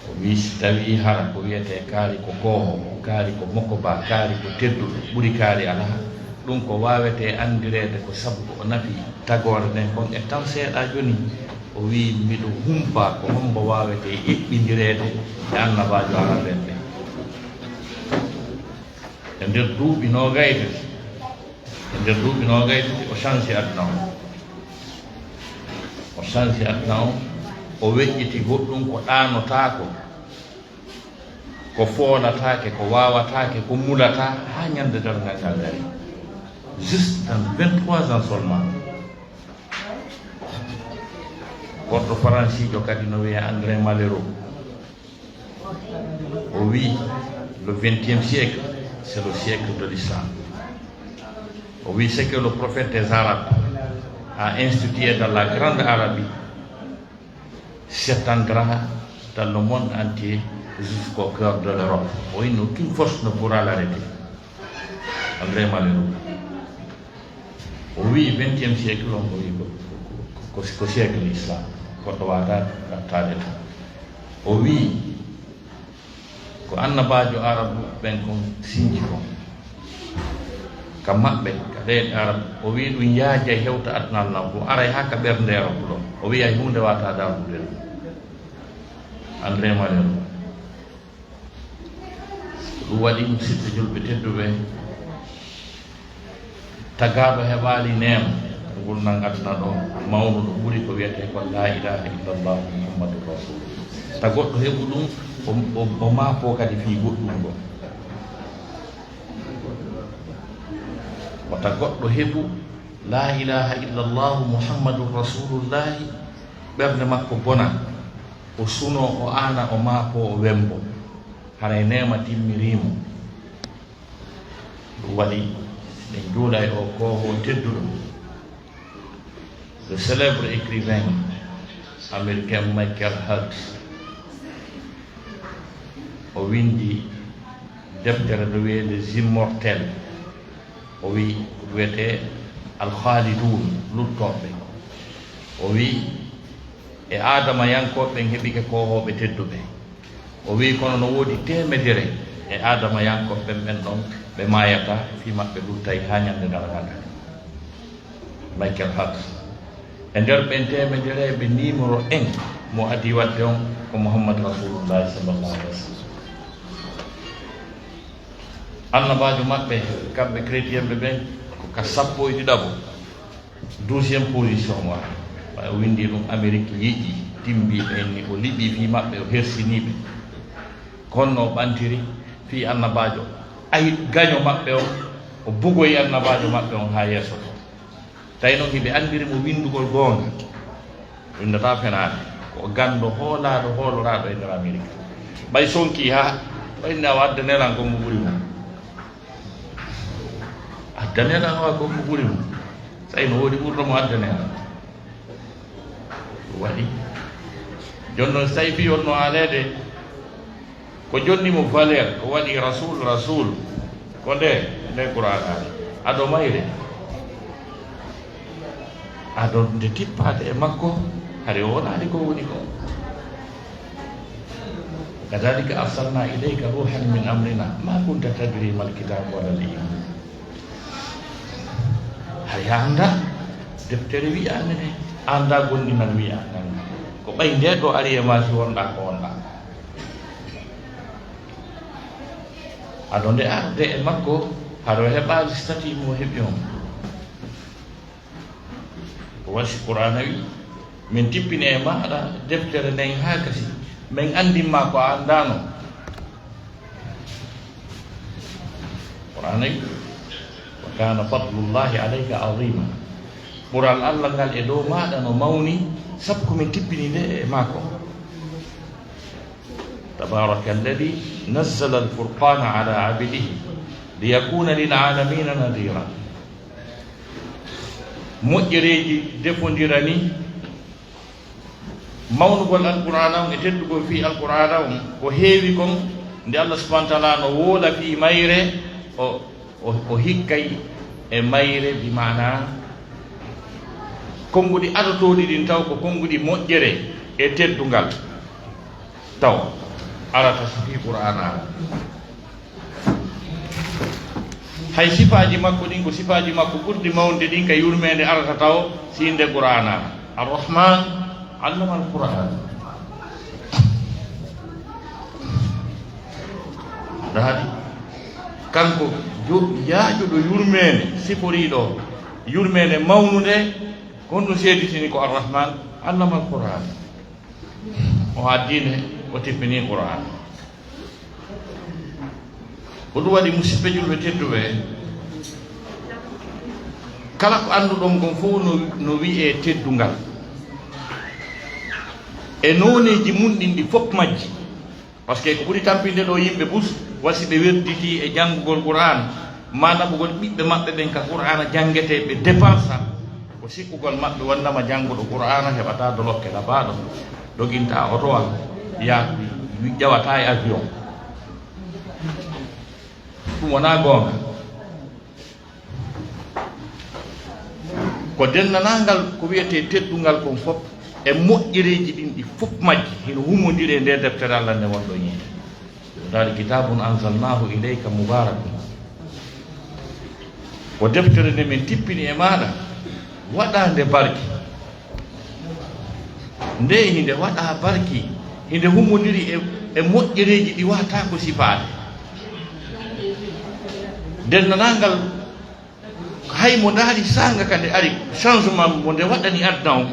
O wi'i, si tawii hara ko wi'etee kaari ko kooho, ko kaari ko mokoba, kaari ko tedduɗo, ɓuri kaari alaa, ɗum ko waawetee anndireede ko sabu ko o nafi tagoore nden kon e tan seeɗa jooni. O wi'i, "Miɗo humpaa ko hombo waawetee eɓɓindireede e annabaajo Arab en ɓen." E nder duuɓi noogay tati, e nder duuɓi noogay tati, o change aduna on. O change aduna on, o weƴƴiti goɗɗum ko ɗaanotaako, ko foolataake, ko waawataake, ko mulataa, haa ñande darngal ngal dari. Juste dans vingt-trois ans seulement. Goɗɗo faransiijo kadi no wiyee André Malraux. O wi'i, le vingtième siècle, c'est le siècle de l'islam. O wi'i, ce que le prophète des Arabes a institué dans la grande Arabie s'étendra dans le monde entier jusqu'au cœur de l'Europe. O wi'i, aucune force ne pourra l'arrêter. André Malraux. O wi'i, vingtième siècle on, o wi'i ko, ko, ko, ko siècle islam. Goɗɗo waawataa nattaade ton. O wi'i, ko annabaajo Arabu ɓen kon sinji kon. Ka maɓɓe, ka leyɗe Arabu, o wi'i ɗum yaajay hewta aduna lan, ko aray haa ka ɓernde Arabu ɗon. O wi'i, hay huunde waawataa darnude ɗum. André Malraux. Ɗum waɗi, musiɓɓe julɓe tedduɓe, tagaaɗo heɓaali neema ngurndan aduna ɗoo, mawnuɗo ɓuri ko wi'etee kon laa ilaaha illallah Muhammadun Rasulullah. Ta goɗɗo heɓu ɗum, o, o, o maapoo kadi fii goɗɗum goo. Wata goɗɗo heɓu Laa ilaaha illallahu Muhammadun Rasuulullaahi, ɓernde makko bona, o sunoo, o aana, o maapoo, o wemmboo. Haray neema timmirii mo. Ɗum waɗi, en juula e oo koohoo tedduɗo, le célèbre écrivain américain Michael Hart. O winndi deftere nde wi'ee Les Immortels. O wi'i, ko wi'etee Al-Khalidun, luttooɓe. O wi'i, e Aadamayankooɓe ɓen heɓike koohooɓe tedduɓe. O wi'i, kono no woodi teemedere e Aadamayankooɓe ɓen, ɓen ɗon, ɓe maayataa, fii maɓɓe luttay haa ɲande darngal ngal. Michael Hart. E nder ɓen teemedere ɓe, nimero en mo adii waɗde on ko Muhammad Rasulullahi sallallahu alaihi wasallam. Annabaajo maɓɓe, kamɓe chrétienɓe ɓen, ko ka sappo e ɗiɗaɓo, douzième position wa. Ɓay o winndi ɗum Amerik yeƴƴi, timbii ɓe ni, o liɓii fii maɓɓe, o hersinii ɓe. Kono no o ɓantiri fii annabaajo, ay gaɲo maɓɓe on, o bugoyi annabaajo maɓɓe on haa yeeso to. Tawi non hiɓe anndiri mo winndugol goonga, winndataa fenaande, ko o ganndo hoolaaɗo, hooloraaɗo e nder Amerik. Ɓay sonkii haa, o inni, "Awa addanee lan kon mo ɓuri mo. Addanee lan awa kon mo ɓuri mo. Tawi no woodi ɓurɗo mo, addanee lan." Ɗum waɗi. Jooni non, si tawii fii on no haaleede, ko jonni mo valeur, ko waɗi Rasul, Rasul, ko nde, nde Qur'aana. Ado mayre, ado nde tippaade e makko, hari o wonaali ko woni ko. كذلك أرسلنا إليك روحا من أمرنا ما كنت تدري ما الكتاب ولا الإيمان. Hari a anndaa deftere wi'aande nde, a anndaa gomɗinal wi'aande ngal. Ko ɓay nde ɗoo ari e maa si wonɗaa ko wonɗaa. Ado nde arde e makko, haro heɓaali statut mo heɓi on. Ko wasi Qur'aana wi, "Min tippini e maaɗa deftere nden haa kasi, min anndin ma ko a anndaano." Qur'aana wi, "Wa kana fadlullahi alayka azima." Ɓural Alla ngal e dow maaɗa no mawni, sabu ko min tippini nde e maako. تبارك الذي نزل الفرقان على عبده ليكون للعالمين نذيرا. Moƴƴereeji defondirani mawnugol Alqur'aana on e teddugol fii Alqur'aana on, ko heewi kon nde Allah subhanahu wa ta'ala no woola fii mayre, o, o, o hikkay e mayre, bi maanaa konnguɗi adotooɗi ɗin taw ko konnguɗi moƴƴere e teddungal. Taw arata si fii Qur'aana. Hay sifaaji makko ɗin ko sifaaji makko ɓurɗi mawnude ɗin ka yurmeende arata taw si innde Qur'aana. Ar-Rahman allama al-Qur'an. Daadi kanko jo-, yaajuɗo yurmeende, siforiiɗo yurmeende mawnunde, ko honɗum seeditini ko Ar-Rahman allama al-Qur'an? O haddii nde, o tippinii Qur'aana. Ko ɗum waɗi, musidɓe julɓe tedduɓe, kala ko annduɗon kon fof no, no wi'ee teddungal. E nooneeji mun ɗin ɗi fof majji. Parce que ko ɓuri tampinde ɗoo yimɓe bus, wasi ɓe werditii e janngugol Qur'aan, maa naɓugol ɓiɓɓe maɓɓe ɓen ka Qur'aana janngetee, ɓe dépensa. Ko sikkugol maɓɓe wonnama jannguɗo Qur'aana heɓataa dolokke labaaɗo, dogintaa otowal, yaa ƴawataa e avion. Ɗum wonaa goonga. Ko denndaangal ko wi'etee teddungal kon fof, e moƴƴereeji ɗin ɗi fof majji, hino humondiri e ndee deftere Alla nde wonɗon yiide. Daali, "Kitaabun anzalnaahu ilayka mubaarakun." Ko deftere nde min tippini e maaɗa, waɗaande barki. Nde hinde waɗaa barki, hinde humondiri e, e moƴƴereeji ɗi waataako sifaade. Denndaangal, hay mo ndaari saanga ka nde ari, changement mo nde waɗani aduna on,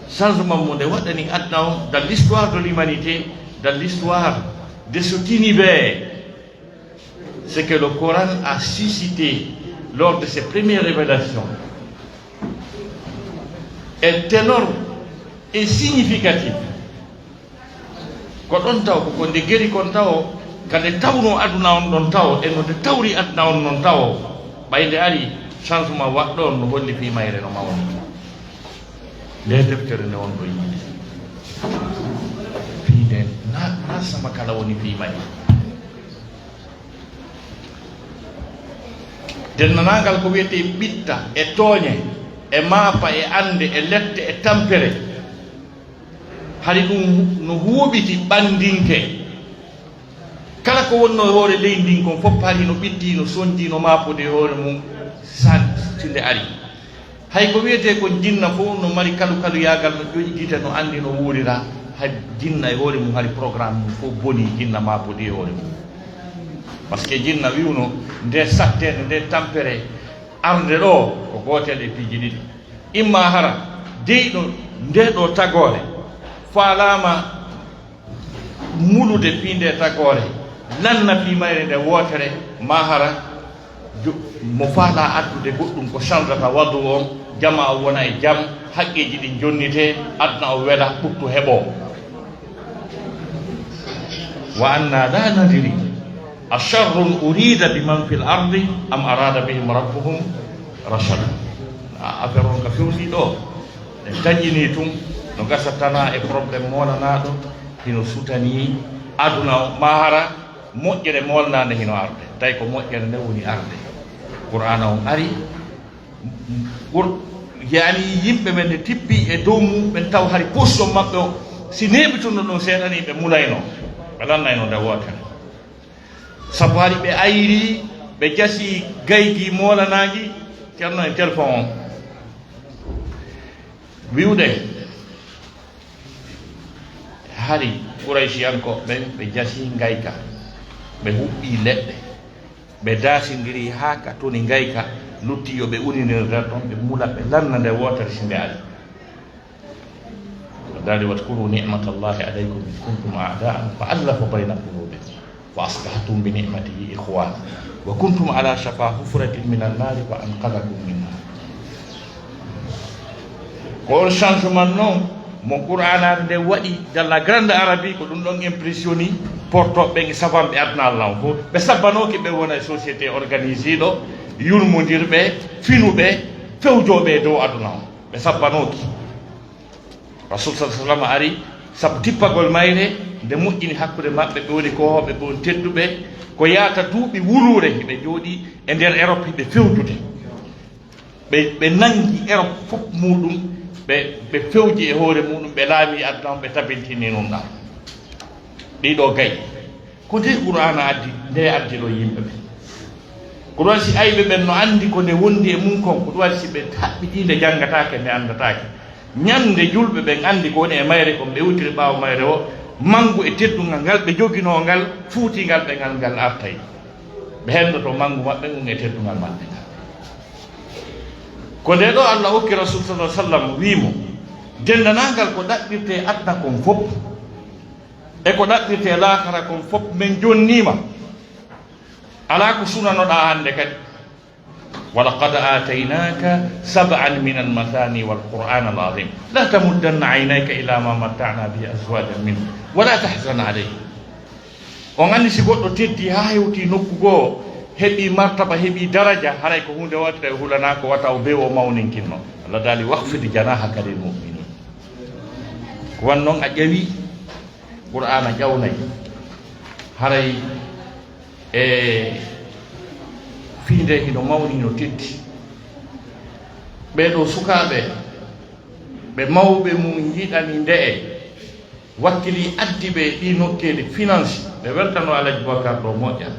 changement mo nde waɗani aduna on, dans l'histoire de l'humanité, dans l'histoire de cet univers, c'est que le Coran a suscité Lors de ses premières révélations, un ténor est significatif. Ko ɗon taw, ko, ko nde geri kon tawo, ka nde tawnoo aduna on ɗon tawo, e no nde tawri aduna on non tawo, ɓay nde ari, changement waɗɗo on no holli fii mayre no mawni. Nde deftere nde on ɗo yiide. Fii nde na, na sama kala woni fii mayre. Denndaangal ko wi'etee ɓitta e tooɲe e maafa e annde e lette e tampere, hari ɗum no huuɓiti ɓanndinke. Kala ko wonnoo e hoore leydi ndin kon fof, hari no ɓitti, no sonji, no maapodi e hoore mum, san, si nde ari. Hay ko wi'etee kon jinna fof no mari kalu-kaluyaagal, no ƴoƴi gite, no anndi no wuurira. Hay jinna e hoore mum, hari programme mum fof bonii, jinna maapodii e hoore mum. Parce que jinna wi'uno nde satteende, nde tampere arde ɗoo, ko gootel e piiji ɗiɗi. Imma hara jeyɗo ndee ɗoo tagoore faalaama mulude fii ndee tagoore, lanna fii mayre nde wootere, maa hara jo-, mo faalaa addude goɗɗum ko sandata wadu on, jamaa on wona e jam, haqqeeji ɗin jonnitee, aduna on wela, ɓuttu heɓoo. Wa anna la nadri, asharrun urida biman fil ardi am arada bihim rabbuhum rashada. A, affaire on ka fewndii ɗoo. En taƴinii tun, no gasa tanaa e problème moolanaaɗo, hino sutanii aduna on, maa hara moƴƴere moolanaande hino arde. Tawi ko moƴƴere nde woni arde. Qur'aana on ari, Qur-, yani yimɓe ɓen ne tippi e dow mum, ɓen taw hari position maɓɓe on, si neeɓitunno ɗum seeɗa nii, ɓe mulayno, ɓe lannayno nde wootere. Sabu hari ɓe ayri, ɓe jasi gaydi moolanaangi, Ceerno e téléphone on. Wi'ude, hari Qurayshiyankooɓe ɓen, ɓe jasi ngayka, ɓe huɓɓi leɗɗe, ɓe daasindiri haa ka toni ngayka, lutti yo ɓe uninir nder ton, ɓe mula, ɓe lanna nde wootere si nde ari. Daali, "Wadhkuru ni'matallahi alaykum idh kuntum a'da'an fa allafa bayna qulubikum fa asbahtum bi ni'matihi ikhwana wa kuntum ala shafa hufratin minan nari fa anqadhakum minha." Ko on changement non mo Qur'aanaare nde waɗi dans la grande Arabie, ko ɗum ɗon impressioni portooɓe ɓen e sabanɓe aduna Allah on fof. Ɓe sabbanooki ɓe wona e société organisé ɗo, yurmondirɓe, finuɓe, fewjooɓe e dow aduna on. Ɓe sabbanooki. Rasul sallallahu alaihi wasallam ari sabu tippagol mayre, nde moƴƴini hakkunde maɓɓe, ɓe woni koohooɓe, ɓe woni tedduɓe, ko yaata duuɓi wuluure hiɓe jooɗi e nder Europe, hiɓe fewjude. Ɓe, ɓe nangi Europe fof muɗum, ɓe, ɓe fewji e hoore muɗum, ɓe laami aduna on, ɓe tabintini ɗum ɗam. Ɗiɗo gay. Ko nde Qur'aana addi, nde addi ɗo yimɓe ɓen. Ko ɗum waɗi si ayɓe ɓen no anndi ko nde wondi e mum kon, ko ɗum waɗi si ɓe haɓɓitii nde janngataake, nde anndataake. Ñande julɓe ɓen anndi ko woni e mayre kon, ɓe iwtiri ɓaawo mayre o, manngu e teddungal ngal ɓe joginoo ngal, fuutingal ɓe ngal, ngal artay. Ɓe henndoto manngu maɓɓe ngun e teddungal maɓɓe ngal. Ko nde ɗo Allah okki Rasul sallallahu alaihi wasallam, wii mo, denndanaagal ko ɗaɓɓirtee aduna kon fof, e ko ɗaɓɓirtee laakara kon fof, men jonnii ma. Alaa ko sunanoɗaa hannde kadi. "Wa laqad aataynaaka sab'an minal masaani wal qur'aanal aziim. Laa tamuddanna aynayka ilaa maa matta'naa bihi azwaajan minhum. Wa laa tahzan alayhim." On anndi si goɗɗo teddii haa hewtii nokku goo, heɓii martaba, heɓii daraja, haray ko huunde wootere o hulanaa ko wata o bew o mawninkinno. Allah daali, "Waxfid janaahaka lil mu'miniin." Ko wan non a ƴawi Qur'aana ƴawnay. Haray e fii nde hino mawni, hino teddi. Ɓee ɗoo sukaaɓe, ɓe mawɓe mum yiɗani nde'e, wakkili addi ɓe ɗii nokkeeli finance, ɓe weltano Alaji Bubakar ɗoo moƴƴa.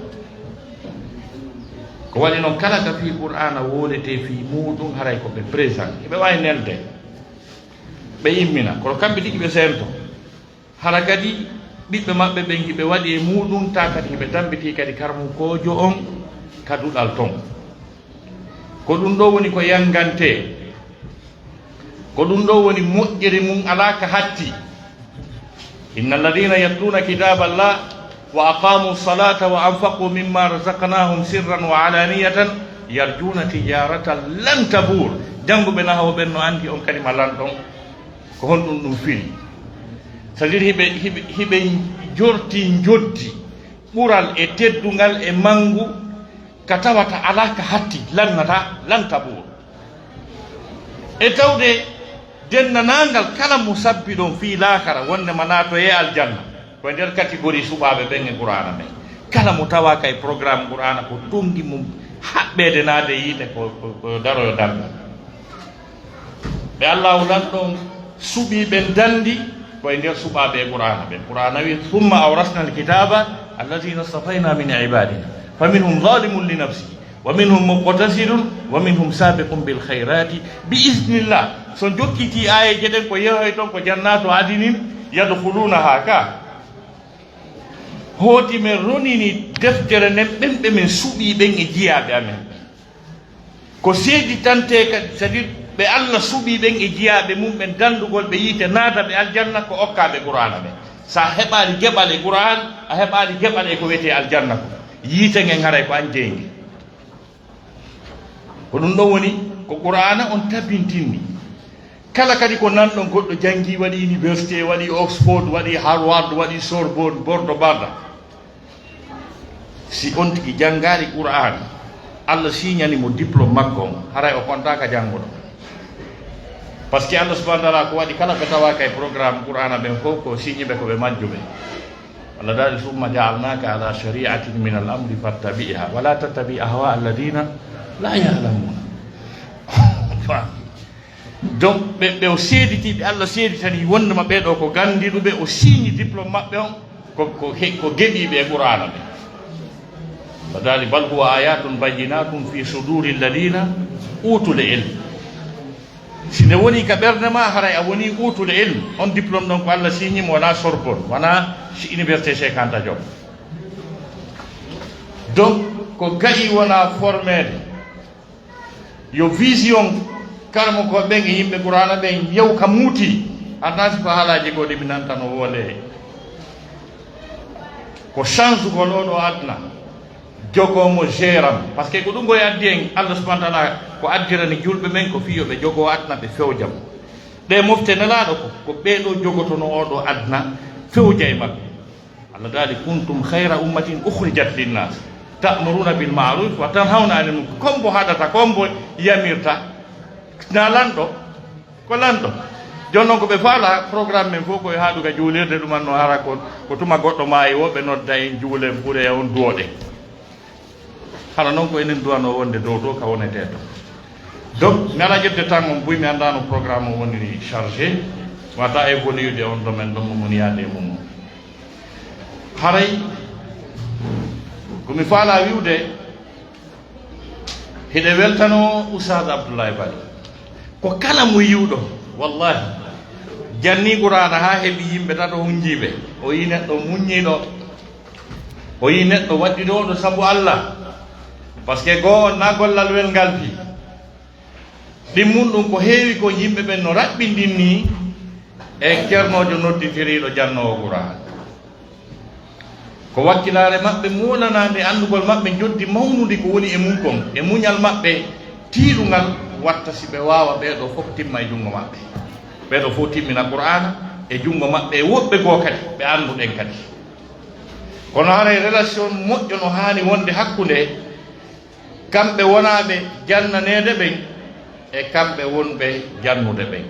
Ko waɗi non kala ka fii Qur'aana wooletee fii muuɗum, haray ko ɓe présent. Hiɓe waawi nelde, ɓe immina, kono kamɓe tigi ɓe seento. Hara kadi ɓiɓɓe maɓɓe ɓen hiɓe waɗi e muuɗum, taa kadi hiɓe tambitii kadi karamokoojo on ka duɗal ton. Ko ɗum ɗoo woni ko yanngantee. Ko ɗum ɗoo woni moƴƴere mum alaa ka hatti. Inna alladhina yatluuna kitaaballah wa aqaamu salata wa anfaqu mimma razaqnahum sirran wa alaniyatan Yarjuuna tijaaratan lan tabuur. Jannguɓe nahwu ɓen no anndi on kalima lan ɗon, ko honɗun ɗun firi. C'est-à-dire hiɓe, hiɓe, hiɓe jorti njoddi ɓural e teddungal e manngu ka tawata alaa ka hatti, lannata, lan tabuur. E tawde denndaangal kala mo sabbi ɗon fii laakara, wonde ma naatoyee aljanna, ko e nder catégorie suɓaaɓe ɓen e Qur'aana ɓen. Kala mo tawaaka e programme Qur'aana, ko tunngi mum haɓɓeede naade yiite, ko, ko, ko daroyo darngal. Ɓe Allaahu Lanɗo on suɓii ɓen danndi ko e nder suɓaaɓe e Qur'aana ɓen. Qur'aana wi'i, "Summa awrasna alkitaaba allazina stafayna min ibadina, faminhum zalimun li nafsihi, wa minhum muqtasidun, wa minhum sabiqun bil khayrati bi iznillah." So jokkitii aayeeje ɗen, ko yehoy ton ko jannatu adinin yadkhulunaha ka. Hooti men ronini deftere nden ɓen ɓe men suɓii ɓen e jiyaaɓe amen. Ko seeditantee kadi, c'est-à-dire ɓe Alla suɓii ɓen e jiyaaɓe mum ɓen, danndugol ɓe yiite, naada ɓe aljanna, ko okkaaɓe Qur'aana ɓen. So a heɓaali geɓal e Qur'aan, a heɓaali geɓal e ko wiyetee aljanna ko. Yiite ngen haray ko an jeyi nge. Ko ɗum ɗon woni ko Qur'aana on tabintinni. Kala kadi ko nanɗon goɗɗo janngii, waɗi université, waɗi Oxford, waɗi Harvard, waɗi Sorbonne, Bordo Barda. Si on tigi janngaali Qur'aana, Alla siiñani mo diplôme makko on, haray o kontaaka jannguɗo. Parce que Alla subhanahu wa ta'ala ko waɗi kala ɓe tawaaka e programme Qur'aana ɓen fof ko siiñi ɓe ko ɓe majjuɓe. Alla daali, "Summa ja'alnaaka ala shari'atin min al amri fattabi'ha, wa la tattabi' ahwa alladina la ya'lamuna." Donc, ɓe, ɓe o seediti, ɓe Alla seeditani wondema ɓee ɗoo ko ganndiɗuɓe, o siiñi diplôme maɓɓe on, ko, ko he-, ko geɓiiɓe e Qur'aana ɓe. O daali, "Bal huwa ayatun bayyinatun fi suduri alladina utul ilm." Si nde woni ka ɓernde ma, haray a woni utul ilm. On diplôme ɗon ko Alla siiñi mo, wonaa Sorbonne, wonaa si Université Cheikh Anta Diop. Donc, ko ga'i wonaa formeede. Yo vision karamokooɓe ɓen e yimɓe Qur'aana ɓen yew ka muuti, annaa si ko haalaaji goo ɗi mi nantanoo woolee. Ko changugol oo ɗoo aduna, jogoo mo, géram. Parce que ko ɗum koye addi en, Alla subhanahu wa ta'ala ko addirani julɓe ɓen ko fii yo ɓe jogoo aduna, ɓe fewja mo. Ɗee mofte Nelaaɗo ko, ko ɓee ɗoo jogotonoo oo ɗoo aduna, fewja e maɓɓe. Alla daali, "Kuntum khayra ummatin ukhrijat linnas, ta'muruna bil ma'ruf wa tanhawna anil munkar." Kombo haɗata, kombo yamirta, na lanɗo, ko lanɗo. Jooni non ko ɓe faala, programme men fof ko e haɗu ka juulirde, ɗuman no hara ko, ko tuma goɗɗo maayi, wo ɓe nodda en, juulen, ɓure on, duwoɗen. Hara non ko enen duwanoo wonde dow to ka wonetee to. Donc, mi alaa ƴettude temps on buy, mi anndaa no programme on woniri chargé, wata évoluer on domaine ɗon, mo woni yaade e mum on. Haray, ko mi faalaa wi'ude, hiɗe weltanoo Oustaz Abdoulaye Bari. Ko kala mo yi'uɗo, wallahi, jannii Qur'aana haa heɓi yimɓe tato hunjiiɓe, o yi'i neɗɗo muññiiɗo, o yi'i neɗɗo waɗɗinooɗo sabu Alla. Parce que goo on na gollal welngal fii. Ɗimmun ɗum ko heewi ko yimɓe ɓen no raɓɓindinnii e cernoojo nodditiriiɗo jannoowo Qur'aana. Ko wakkilaare maɓɓe moolanaande anndugol maɓɓe njoddi mawnundi ko woni e mum kon, e muñal maɓɓe tiiɗungal, watta si ɓe waawa ɓee ɗoo fof timma e junngo maɓɓe. Ɓee ɗoo fof timmina Qur'aana e junngo maɓɓe e woɓɓe goo kadi ɓe annduɗen kadi. Kono haray relation moƴƴo no haani wonde hakkunde kamɓe wonaaɓe jannaneede ɓen e kamɓe wonɓe jannude ɓen.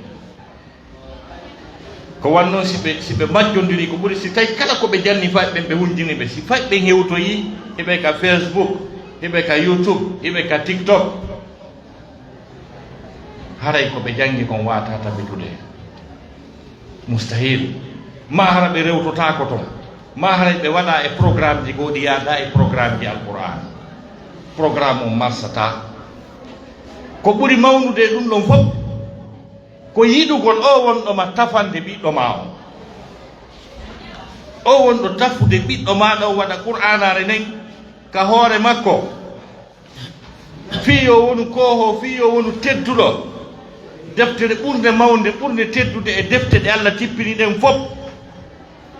Ko wanno si ɓe, si ɓe majjondirii ko ɓuri, si tawi kala ko ɓe janni fay ɓen ɓe hunjini ɓe, si fay ɓen hewtoyii, hiɓe ka Facebook, hiɓe ka YouTube, hiɓe ka TikTok, haray ko ɓe jangi kon waataa tabitude. Mustahil. Maa hara ɓe rewtotaako ton. Maa haray ɓe waɗaa e programmeji goo ɗi yaadaa e programmeji Alqur'aan. Programme on marsataa. Ko ɓuri mawnude e ɗum ɗon fof, ko yiɗugol oo wonɗo ma tafande ɓiɗɗo maa on. Oo wonɗo tafude ɓiɗɗo maaɗa on waɗa Qur'aanaare nden ka hoore makko. Fii yo wonu koohoo, fii yo wonu tedduɗo. Deftere ɓurnde mawnde, ɓurnde teddude e defte ɗe Alla tippini ɗen fof.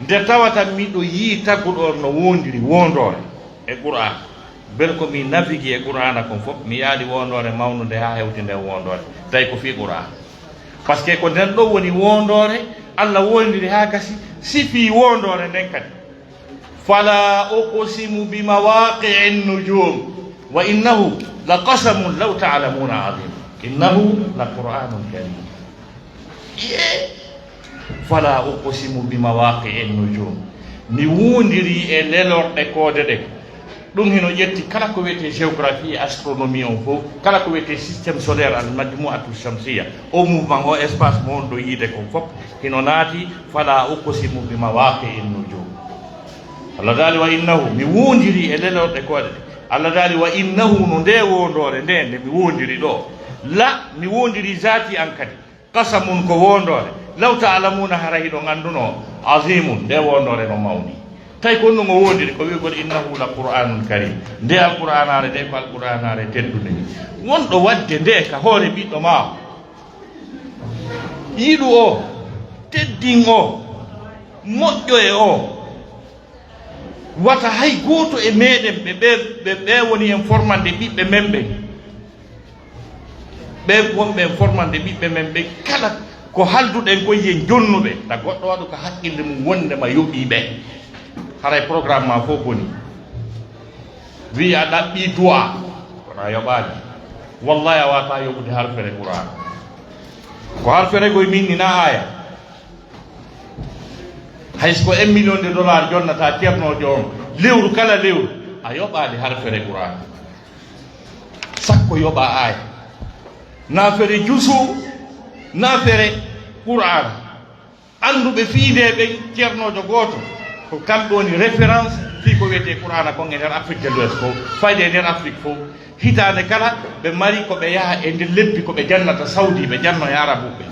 Nde tawata miɗo yi'i taguɗo on no woondiri woondoore e Qur'aan. Bel ko mi nafigi e Qur'aana kon fof, mi yaali woondoore mawnunde haa hewti nden woondoore. Tawi ko fii Qur'aana. Parce que ko nden ɗon woni woondoore, Alla woondiri haa gasi, sifii woondoore nden kadi. Fala uqsimu bi mawaqi'in nujum, wa innahu la qasamun law ta'lamuna azim. Innahu la Qur'anun karim. Iye. Fala uqsimu bi mawaqi'in nujum. Mi woondirii e lelorɗe koode ɗen. Ɗum hino ƴetti kala ko wiyetee géographie e astronomie on fof, kala ko wiyetee système solaire, al majmu'atu shamsiya, o mouvement, o espace mo on ɗo yiide kon fof, hino naati, fala uqsimu bi mawaqi'in nujum. Allah daali, wa innahu, mi woondirii e lelorɗe koode ɗen. Allah daali, wa innahu, no nde woondoore nde, nde mi woondiri ɗo. La, mi woondirii zaati an kadi. Qasamun, ko woondoore. Law ta'lamuuna, hara hiɗon anndunoo. Azimun, nde woondoore no mawni. Tawi ko honɗum o woondiri? Ko wi'ugol, innahu la Qur'anun karim. Nde Alqur'aanaare nde ko Alqur'aanaare teddunde. Wonɗo waɗde nde ka hoore ɓiɗɗo maa. Yiɗu o, teddin o, moƴƴo e o. Wata hay gooto e meɗen ɓe, ɓe, ɓe, ɓe woni en formande ɓiɓɓe men ɓen. Ɓen wonɓe en formande ɓiɓɓe men ɓen, kala ko halduɗen kon, yen jonnu ɓe. Ta goɗɗo waɗu ka haqqille mum wonde ma yoɓii ɓe. Haray programme ma fof boni. Wi'i a ɗaɓɓii du'a, kono a yoɓaali. Wallahi a waawataa yoɓude harfere Qur'aana. Ko harfere goy minni na aya. Hay so ko un million de dollars jonnataa ceernoojo on, lewru kala lewru, a yoɓaali harfere Qur'aana. Sakko yoɓa aaya. Naafere jusu, naafere Qur'aana. Annduɓe fii ndee ɓen, ceernoojo gooto, ko kamɓe woni référence fii ko wiyetee Qur'aana kon e nder Afrique de l'Ouest fof, fayde e nder Afrique fof. Hitaande kala, ɓe mari ko ɓe yaha e nder lebbi ko ɓe jannata Saudi, ɓe jannoya Arabuɓe.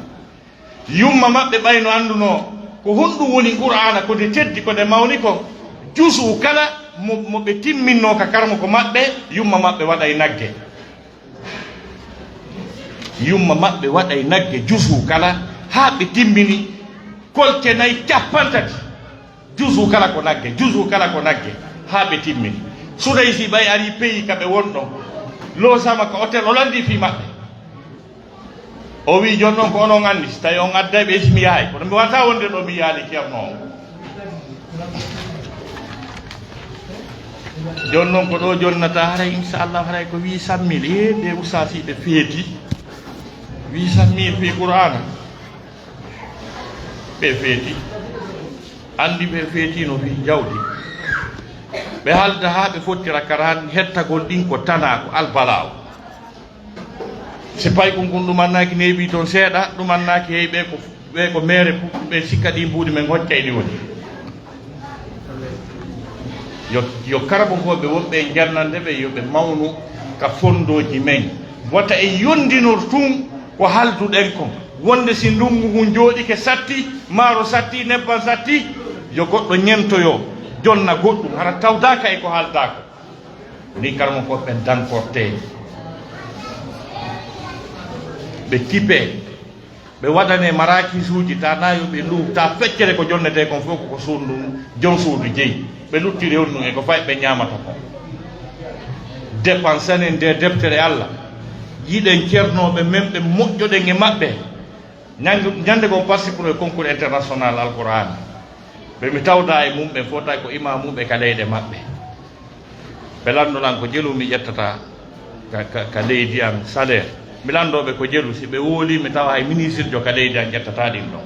Yumma maɓɓe ɓay no anndunoo ko honɗum woni Qur'aana, ko nde teddi, ko nde mawni kon. Jusu kala mo, mo ɓe timminnoo ka karamoko maɓɓe, yumma maɓɓe waɗay nagge. Yumma maɓɓe waɗay nagge jusu kala haa ɓe timmini kolte nay cappanɗe tati. Juzu kala ko nagge, juzu kala ko nagge, haa ɓe timmini. Sudaysi ɓay arii peyi ka ɓe won ɗon, loosama ka hotel, o lanndii fii maɓɓe. O wi'i, "Jooni non ko onon anndi, si tawii on adday ɓe, si mi yahay. Kono mi waawataa wonde ɗoo mi yi'aali ceerno on." Jooni non ko ɗoo jonnata, haray, inshallah, haray ko huit cent mille. Ee, ɓe ustaasiiɓe feeti. Huit cent mille fii Qur'aana. Ɓe feeti. Anndi ɓe feetino fii jawdi. Ɓe halda haa ɓe fottira karan hettagol ɗin ko tanaa, ko albalaaw. Si paykun kun ɗumannaaki neeɓii ton seeɗa, ɗumannaaki hey ɓe ko, ɓe ko meere fu-, ɓe sikka ɗin buuɗi men hoccay ɗi woni. Yo, yo karamokooɓe wonɓe e jannande ɓe, yo ɓe mawnu ka fondooji men. Wata en yondinor tun ko halduɗen kon. Wonde si ndungu ngun jooɗike satti, maaro satti, nebban satti, yo goɗɗo ñentoyo, jonna goɗɗum, hara tawdaaka e ko haaldaa ko. Ni karamokooɓe ɓen dankortee, ɓe kipee, ɓe waɗanee maraakisuuji, ta naa yo ɓe luuw, ta feccere ko jonnetee kon fof ko ko suudu, jom suudu jeyi. Ɓe luttiri on ɗum e ko fay ɓe ñaamata kon. Depansanen nde deftere Alla. Yiɗen ceernooɓe men ɓe, moƴƴoɗen e maɓɓe. Ñande, ñande goo parti pour le concours international Alqur'aan. Ɓe mi tawda e mum, ɓe fota ko imaamuɓe ka leyɗe maɓɓe. Ɓe lanndo lan ko jelu mi ƴettata ka, ka, ka leydi an salaire. Mi lanndoo ɓe ko jelu, si ɓe wowlii mi tawa hay ministirjo ka leydi an ƴettataa ɗin ɗon.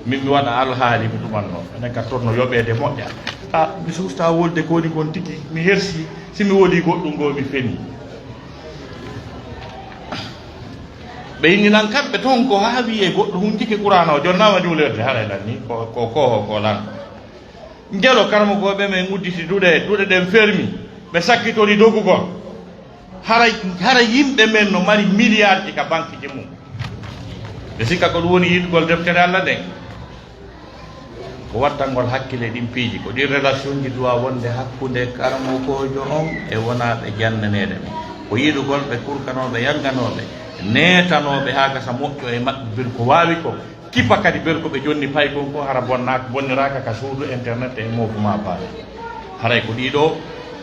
Min mi waɗa alhaali mi ɗumannoo. Enen ka torno yoɓeede moƴƴa. Ah, mi suustaa wolde ko woni kon tigi, mi hersi, si mi wowlii goɗɗum goo mi fenii. Ɓe inni lan kamɓe ton ko haa wi'ee goɗɗo hunjike Qur'aana o jonnaama juulirde, haray lan ni ko, ko, ko, ko lan. Njelo karamokooɓe men udditi duɗe, duɗe ɗen fermi, ɓe sakkitori dogugol. Hara, hara yimɓe men no mari miliyaarji ka bankiji mum. Ɓe sikka ko ɗum woni yiɗugol deftere Alla nden. Ko wattangol hakkile ɗin piiji, ko ɗin relationji duwa wonde hakkunde karamokoojo on e wonaaɓe jannaneede ɓe. Ko yiɗugol ɓe kurkanooɓe, yanganooɓe, neetanooɓe haa gasa moƴƴo e maɓɓe, bir ko waawi ko. Kipa kadi ɓen ko ɓe jonni paykun kon, hara bonnaaka, bonniraaka ka suudu internet e mouvement baale. Haray ko ɗii ɗoo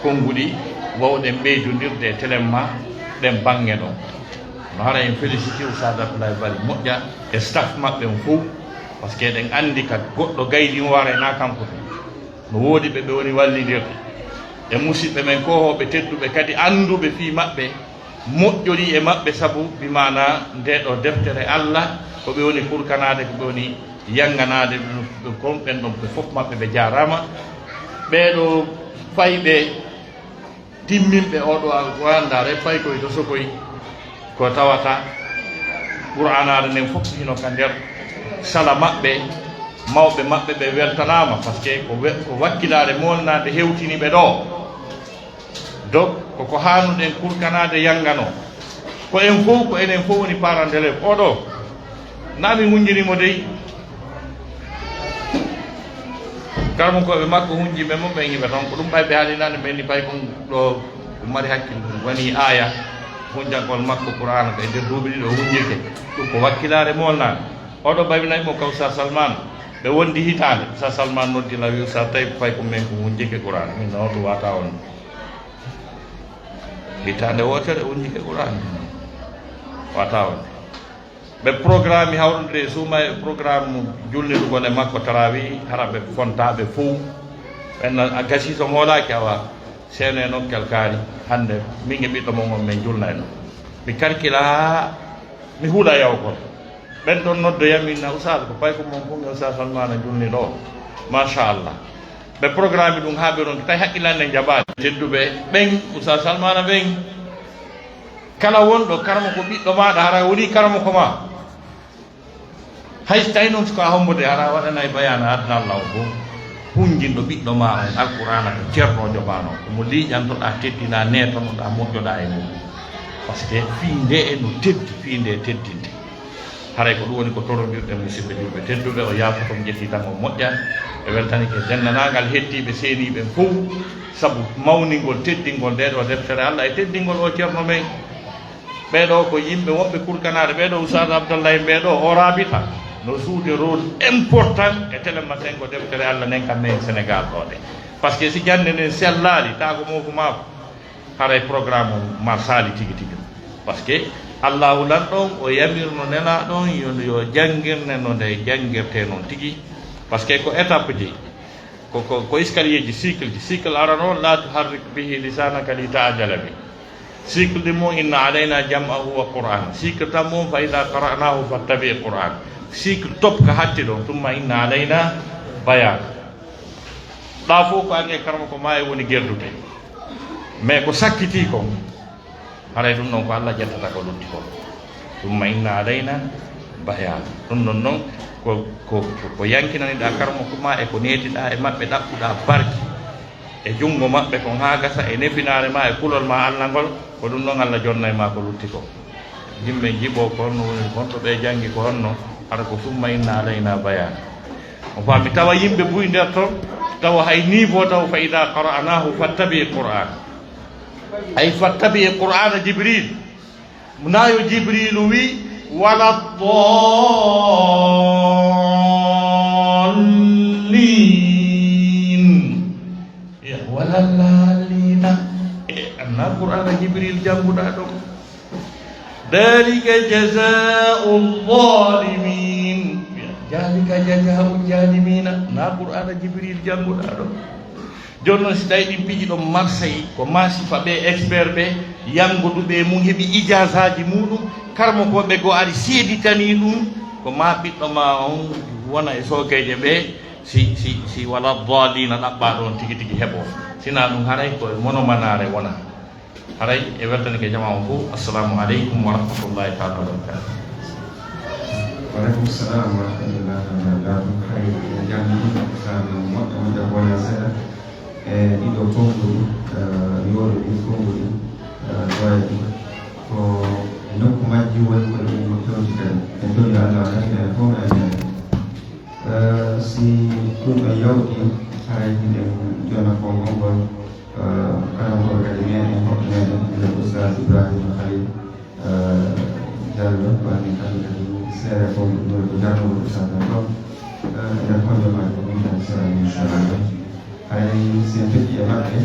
konnguɗi Wawɗen ɓeydudirde e telen ma ɗen baŋŋe ɗon. No hara en félicité Oustaz Abdoulaye Bari moƴƴa e staff maɓɓe on fow, parce que eɗen anndi ka goɗɗo gaydi mo wara e na kanko tun. No woodi ɓe ɓe woni wallindirde. E musiɓɓe men koohooɓe tedduɓe kadi annduɓe fii maɓɓe, moƴƴorii e maɓɓe sabu bi maana ndee ɗoo deftere Alla, ko ɓe woni kurkanaade, ko ɓe woni yannganaade ɗum, ɗum kon, ɓen ɗon ɓe fof maɓɓe ɓe jaaraama. Ɓee ɗoo fayɓe timminɓe oo ɗoo Alquraan, ndaaree fay koy to sokoy, ko tawata Qur'aanaare nden fof hino ka nder sala maɓɓe, mawɓe maɓɓe ɓe weltanaama, parce que ko we-, ko wakkilaare moolnaande hewtini ɓe ɗoo. Donc, ko ko haanuɗen kurkanaade yannganoo. Ko en fow, ko enen fow woni parent d'élève. Oo ɗoo, na min hunjiri mo dey. Karamokooɓe makko hunji men mo ɓen hiɓe toon. Ko ɗum ɓay ɓe haalinaani ɓen ni pay kon ɗo ɗum mari hakkil ɗum woni aaya hunjankol makko Qur'aana ko e nder duuɓi ɗiɗi o hunjike. Ɗum ko wakkilaare moolnaande. Oo ɗoo ɓay nayi mo ka Oustaz Salman. Ɓe wondi hitaande. Oustaz Salman noddi na wi Oustaz tawi ko pay ko men ko hunjike Qur'aana. Min noon ɗum wata on. Hitaande wootere o hunjike Qur'aana. Wata on. Ɓe programme hawrude e suuma e programme julnidugol e makko tarawih, hara ɓe fontaa ɓe fow. Ɓen a gasii so moolaaki awa seeno e nokkel kaari. Hannde min e ɓiɗɗo mon on men julnayno. Mi karkila haa mi hula yaw kon. Ɓen ɗon noddoyam inna Oustaz ko pay ko mon fow e Oustaz Salmana julni ɗo. Machallah. Ɓe programme ɗum haa ɓe ronki tawi haqqilande jaɓaani. Tedduɓe ɓen, Oustaz Salmana ɓen, kala wonɗo karamoko ɓiɗɗo maaɗa hara woni karamoko ma. Hay so tawi noon ko a hombude hara waɗanay bayaana aduna Allah o fof. Hunjinɗo ɓiɗɗo ma on Alqur'aana ko ceernoojo ma non. Ko mo liiƴantoɗaa, teddinaa, neetonoɗaa, moƴƴoɗaa e mum. Parce que fii nde e no teddi, fii nde teddinde. Haray ko ɗum woni ko torondirɗen musidɓe julɓe tedduɓe, o yaafoto mo ƴetti tan o moƴƴa. E weltanike denndaangal hettiiɓe seeniiɓe fof, sabu mawningol, teddingol nde ɗo deftere Allah e teddingol o ceerno men. Ɓee ɗoo ko yimɓe wonɓe kurkanaade, ɓee ɗoo Oustaz Abdallah en ɓee ɗoo, o raabita no jouer rôle important e télé matin ko deftere Allah nden kam men Sénégal ɗo ɗe. Parce que si jannde nden sellaali, taa ko moofu maako, haray programme on marsaali tigi tigi. Parce que Allahu Lanɗo on, o yamirno Nelaaɗo on yo, yo janngirne no nde janngirtee non tigi. Parce que ko étape ji, ko, ko, ko escalier ji, cycle ji. Cycle arano, la tuharrik bihi lisanaka li ta'jala bi. Cycle ɗi mo, inna alayna jam'ahu wa Qur'an. Cycle tammo, fa idha qara'nahu fattabi' Qur'an. Cycle top ka hatti ɗon, thumma inna alayna bayan. Ɗa fof ko ange karma ko ma e woni gerdude. Mais ko sakkiti kon, haray ɗum ɗon ko Allah ƴettata ko lutti kon. Thumma inna alayna bayan. Ɗum ɗon non ko, ko, ko, ko yankinaniɗa karma ko ma e ko neetiɗa e maɓɓe ɗaɓɓuɗa barki. E junngo maɓɓe kon haa gasa e nefinaare ma e kulol ma Allah ngol, ko ɗum ɗon Allah jonnay ma ko lutti kon. Yimɓe njiɓoo ko honno woni, honto ɓe janngi ko honno, hara ko summa inna alayna bayan. On faami, tawa yimɓe buy nder ton, tawa hay niveau taw fa idha qara'nahu fattabi' Qur'an. Ay fattabi' Qur'ana Jibril. Naa yo Jibriilu wi, "Wala daalliin." Ya, "Wala daalliina." E, annaa Qur'aana Jibriil jannguɗaa ɗon. "Daalika jazaa'u daalimiin." Ya, "Daalika jazaa'u daalimiina." Naa Qur'aana Jibriil jannguɗaa ɗon. Jooni non, si tawii ɗin piiji ɗon Marseille, ko maa sifa ɓe expert ɓe, yannguduɓe e mum, heɓi ijaazaaji muuɗum, karamokooɓe goo ari seeditanii ɗum, ko maa ɓiɗɗo maa on wona e soogeeje ɓe, si, si, si wala daalliina ɗaɓɓaa ɗon tigi tigi heɓoo. Sinaa ɗum, haray ko e monomanaare wona. Haray e weltanike jamaa on fof. Assalamu aleykum wa rahmatullahi taala wa barakatuh. Wa aleykum salam wa rahmatullahi wa barakatuh. Hay en janngi ko saabi moƴƴo moƴƴo ko wona seeɗa. E ɗiɗo konngol, eh, yooɗo ɗin konngol ɗin, eh, ɗoya ɗin. Ko e nokku majji woni ko ɗum ko fewti kadi. En torii Allah o nafi en fof en. Eh, si ɗum en yawti, haray hiɗen jonna konngol ngol, eh, karamokooɓe kadi meɗen, hoɓɓe meɗen, wiyetee Oustaz Ibrahima Khalil, eh, Diallo, ko anndi kamɓe kadi seere konngol ɗum ko jarnugol Oustaz en ɗon, eh, nder hojomaaji ɗum tan sera, inchallah. Haray si en feƴƴi e maɓɓe,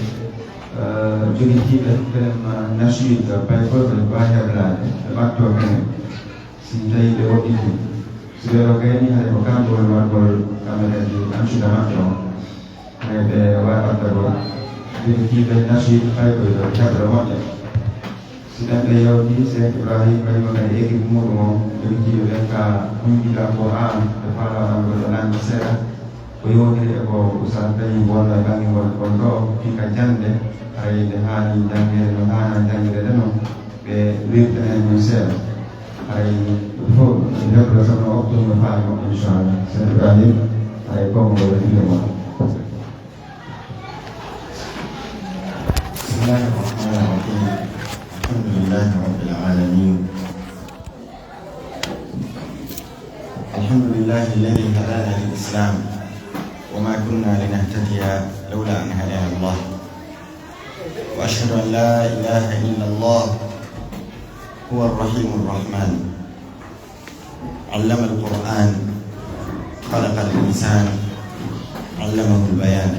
Eh, jogitiiɓe ɓen, eh, nashiid, eh, paykol ɓe waawi heblaade, ɓe ɓattoo kañum. Si tawii ɓe woɗɗitii, si ɓe ɗo gayni, hay ko kamɓe woni waɗgol kamɓe kadi ansuda maɓɓe on. Hay ɓe waawi ɓattagol. Jogitiiɓe nashiid paykol ɓe heblo moƴƴa. Si ɗen ɓe yawti, Seek Ibrahim Bañuma kadi e ekip muuɗum on, jogitiiɓe ɓen ka hundigal Qur'aan, ɓe faalaa ɗon goɗɗo lanɗo seeɗa. Ko yowndiri e ko Oustaz Tayyib wonno e bannge ngol, ngol ɗoo, fii ka jannde, haray nde haani janngeede, no haana janngeede non, ɓe wirtana en ɗum seeɗa. Haray fof, ɓe heblo tan no waktu no faali mo, inchallah. Seek Ibrahim, haray konngol e fiɓe mon. بسم الله الرحمن الرحيم. الحمد لله رب العالمين. الحمد لله الذي هدانا للإسلام وما كنا لنهتدي لولا أن هدانا الله. وأشهد أن لا إله إلا الله هو الرحيم الرحمن. علم القرآن، خلق الإنسان، علمه البيان.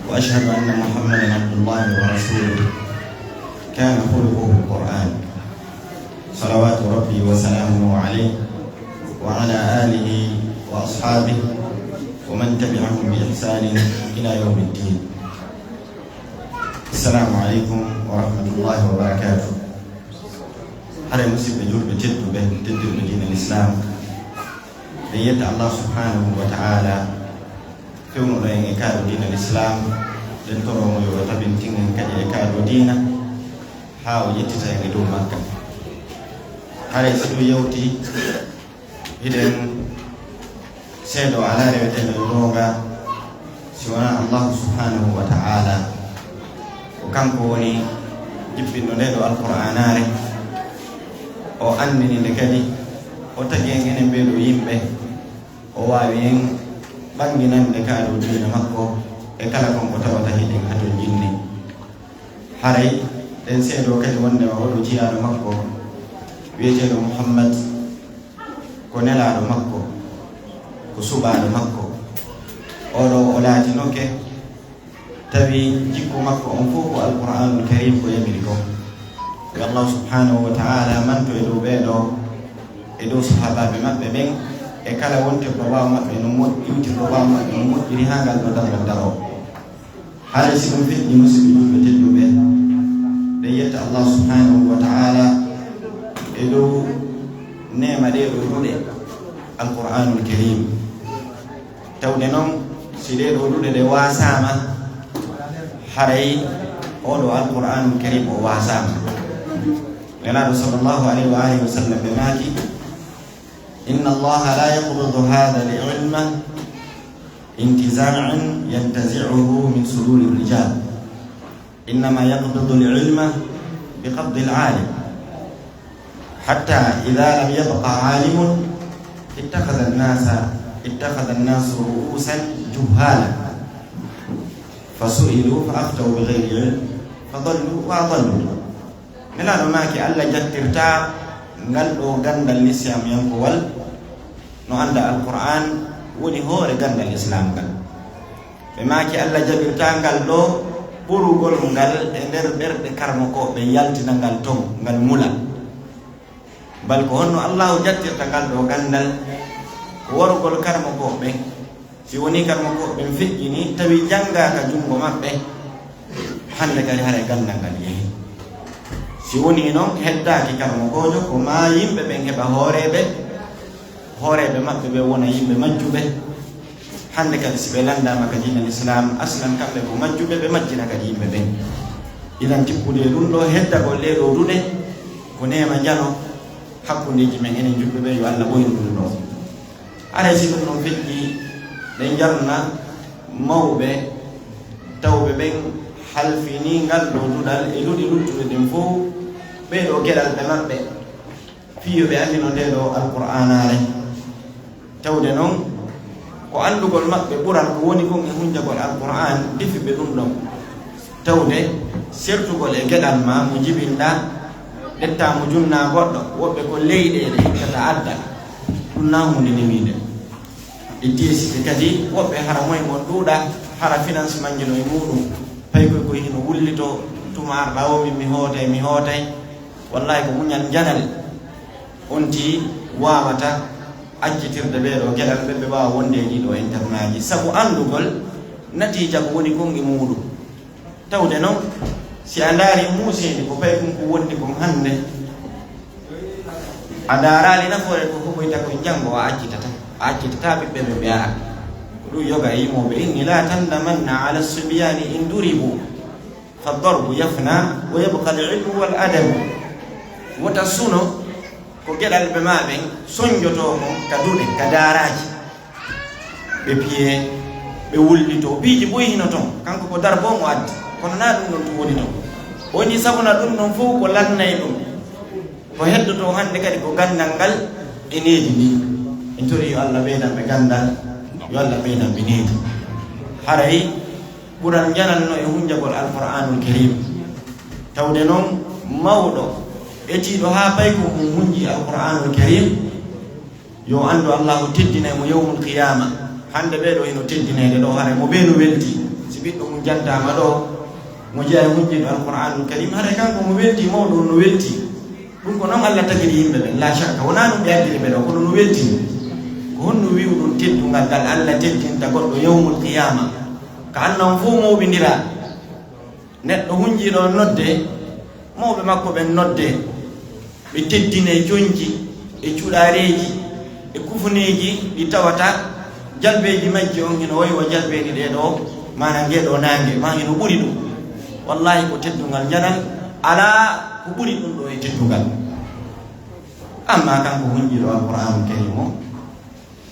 وأشهد أن محمدا عبد الله ورسوله، كان خلقه القرآن. صلوات ربي وسلامه عليه وعلى آله وأصحابه ومن تبعهم بإحسان إلى يوم الدين. السلام عليكم ورحمة الله وبركاته. Haray musiɓɓe julɓe tedduɓe, teddirɓe diina Lislaam, ɓe yetta Allah subhanahu wa ta'ala fewnuɗo en e kaado diina Lislaam, ɗen toroo mo yo o tabintin en kadi e kaado diina, haa o yettita en e dow makka. Haray si ɗum yawti, hiɗen seedoo alaa reweteeɗo e goonga si wonaa Allahu subhanahu wa ta'ala. Ko kanko woni jippinɗo ndee ɗoo Alqur'aanaare, o anndini nde kadi, o tagi en enen ɓee ɗoo yimɓe, o waawi en ɓannginande kaado diina makko e kala kon ko tawata hiɗen hatonjinni. Haray ɗen seedoo kadi wonndema oo ɗoo jiyaaɗo makko wi'eteeɗo Muhammad ko nelaaɗo makko, ko suɓaaɗo makko. Oo ɗoo o laatinoke, tawi jikku makko on fow ko Alqur'aanul Kariim ko yamiri kon. Yo Allahu subhanahu wa ta'ala mantu e dow ɓee ɗoo, e dow sahaabaaɓe maɓɓe ɓen, e kala wontirɗo ɓaawo maɓɓe no moƴ-, iwtirɗo ɓaawo maɓɓe no moƴƴiri haa ngal ɗoo darngal daroo. Haray si ɗum feƴƴi, musiɓɓe julɓe tedduɓe, ɗen yetta Allah subhanahu wa ta'ala e dow neema ɗee ɗoo duɗe, Alqur'aanul Kariim. Tawde non, si ɗee ɗoo duɗe ɗe waasaama, haray oo ɗoo Alqur'aanul Kariim o waasaama. Nelaaɗo sallallahu alayhi wa alihi wa sallam ɓe maaki, إن الله لا يقبض هذا العلم انتزاعا ينتزعه من صدور الرجال، إنما يقبض العلم بقبض العالم، حتى إذا لم يبق عالم اتخذ الناس، اتخذ الناس رؤوسا جهالا، فسئلوا فأفتوا بغير علم، فضلوا وأضلوا. Nelaaɗo maaki, Alla jattirtaa ngal ɗoo ganndal lislaamiyankowal, no annda Alqur'aan woni hoore ganndal Islaam ngal. Ɓe maaki, Alla jaɓirtaa ngal ɗoo ɓurugol ngal e nder ɓerɗe karamokooɓe, yaltina ngal ton, ngal mula. Bal ko honno Allaahu jattirta ngal ɗoo ganndal? Ko warugol karamokooɓe ɓen. Si wonii karamokooɓe ɓen feƴƴinii, tawi janngaaka junngo maɓɓe, hannde kadi haray ganndal ngal yehii. Si wonii non, heddaaki karamokoojo, ko maa yimɓe ɓen heɓa hooreeɓe, hooreeɓe maɓɓe ɓen wona yimɓe majjuɓe. Hannde kadi, si ɓe lanndaama ka diina Lislaam, aslan kamɓe ko majjuɓe, ɓe majjina kadi yimɓe ɓen. Idan, tippude e ɗum ɗoo, heddagol ɗee ɗoo duɗe, ko neema njano hakkundeeji men enen julɓe ɓen, yo Alla ɓoynu ɗum ɗoo. Haray si ɗum ɗon feƴƴi, ɗen jarna mawɓe tawɓe ɓen halfinii ngal ɗoo duɗal e duɗi luttuɗe ɗen fow, ɓee ɗoo geɗalɓe maɓɓe, fii yo ɓe anndino ndee ɗoo Alqur'aanaare. Tawde non, ko anndugol maɓɓe ɓural ko woni kon e hunjagol Alqur'aan, defi ɓe ɗum ɗon. Tawde sertugol e geɗal maa mo jibinɗaa, ƴettaa mo junnaa goɗɗo, woɓɓe ko leyɗeele ittata adda, ɗum naa huunde nemiinde. E teesike kadi, woɓɓe hara moy mon ɗuuɗa, hara financement ji no e muuɗum. Paykoy koy hino wullitoo, tuma arɗa o min mi hootay, mi hootay. Wallahi ko muñal njanal. On tii waawata accitirde ɓee ɗoo geɗal ɓe, ɓe waawa wonde e ɗii ɗoo internaaji. Sabu anndugol natiija ko woni kon e muuɗum. Tawde non, si a ndaari muuseede ko paykun kun wonni kon hannde, a ndaaraali nafoore ko huɓoyta kon janngo, a accitata. A accitata ɓiɓɓe ɓe ɓe ara. Ko ɗum yoga e yimooɓe inni, "La tandamanna ala subiyani in duribu, fa darbu yafna, wa yabqa al ilmu wal adabu." Wota suno ko geɗal ɓe maa ɓen sonjotoo kon ka duɗe, ka daaraaji. Ɓe piyee, ɓe wullitoo. Piiji buy hino ton. Kanko ko darbo mo addi. Kono naa ɗum ɗon tun woni ton. O ni sabuna ɗum ɗon fow ko lannay ɗum. Ko heddotoo hannde kadi ko ganndal ngal e needi ndin. En torii yo Allah ɓeydan ɓe ganndal, yo Allah ɓeydan ɓe needi. Haray ɓural njanal no e hunjagol Alqur'aanul Kariim. Tawde non mawɗo etiiɗo haa paykun kun hunji Alqur'aanul Kariim, yo anndu Allaahu teddinay mo yawmul qiyaama. Hannde ɓee ɗoo hino teddinayde ɗoo, haray mo ɓee no weltii. Si ɓiɗɗo mum jantaama ɗoo, mo jeyaa e hunjiiɗo Alqur'aanul Kariim, haray kanko mo weltii, mawɗo on no weltii. Ɗum ko non Alla tagiri yimɓe ɓen, laa shakka. Wonaa ɗum ɓe addiri ɓe ɗoo, kono no weltini. Ko honno wi'uɗon teddungal ngal Alla teddinta goɗɗo yawmul qiyaama? Ka anna on fow mawɓindiraa. Neɗɗo hunjiiɗo on noddee, mawɓe makko ɓen noddee. Ɓe teddinee conci e cuɗaareeji e kufuneeji ɗi tawata jalbeeji majji on hino wayi wa jalbeeji ɗee ɗoo, maana ngee ɗoo naange, maa hino ɓuri ɗum. Wallaahi ko teddungal njanal, alaa ko ɓuri ɗum ɗoo e teddungal. Ammaa kanko hunjiiɗo Alqur'aanu Kariim on,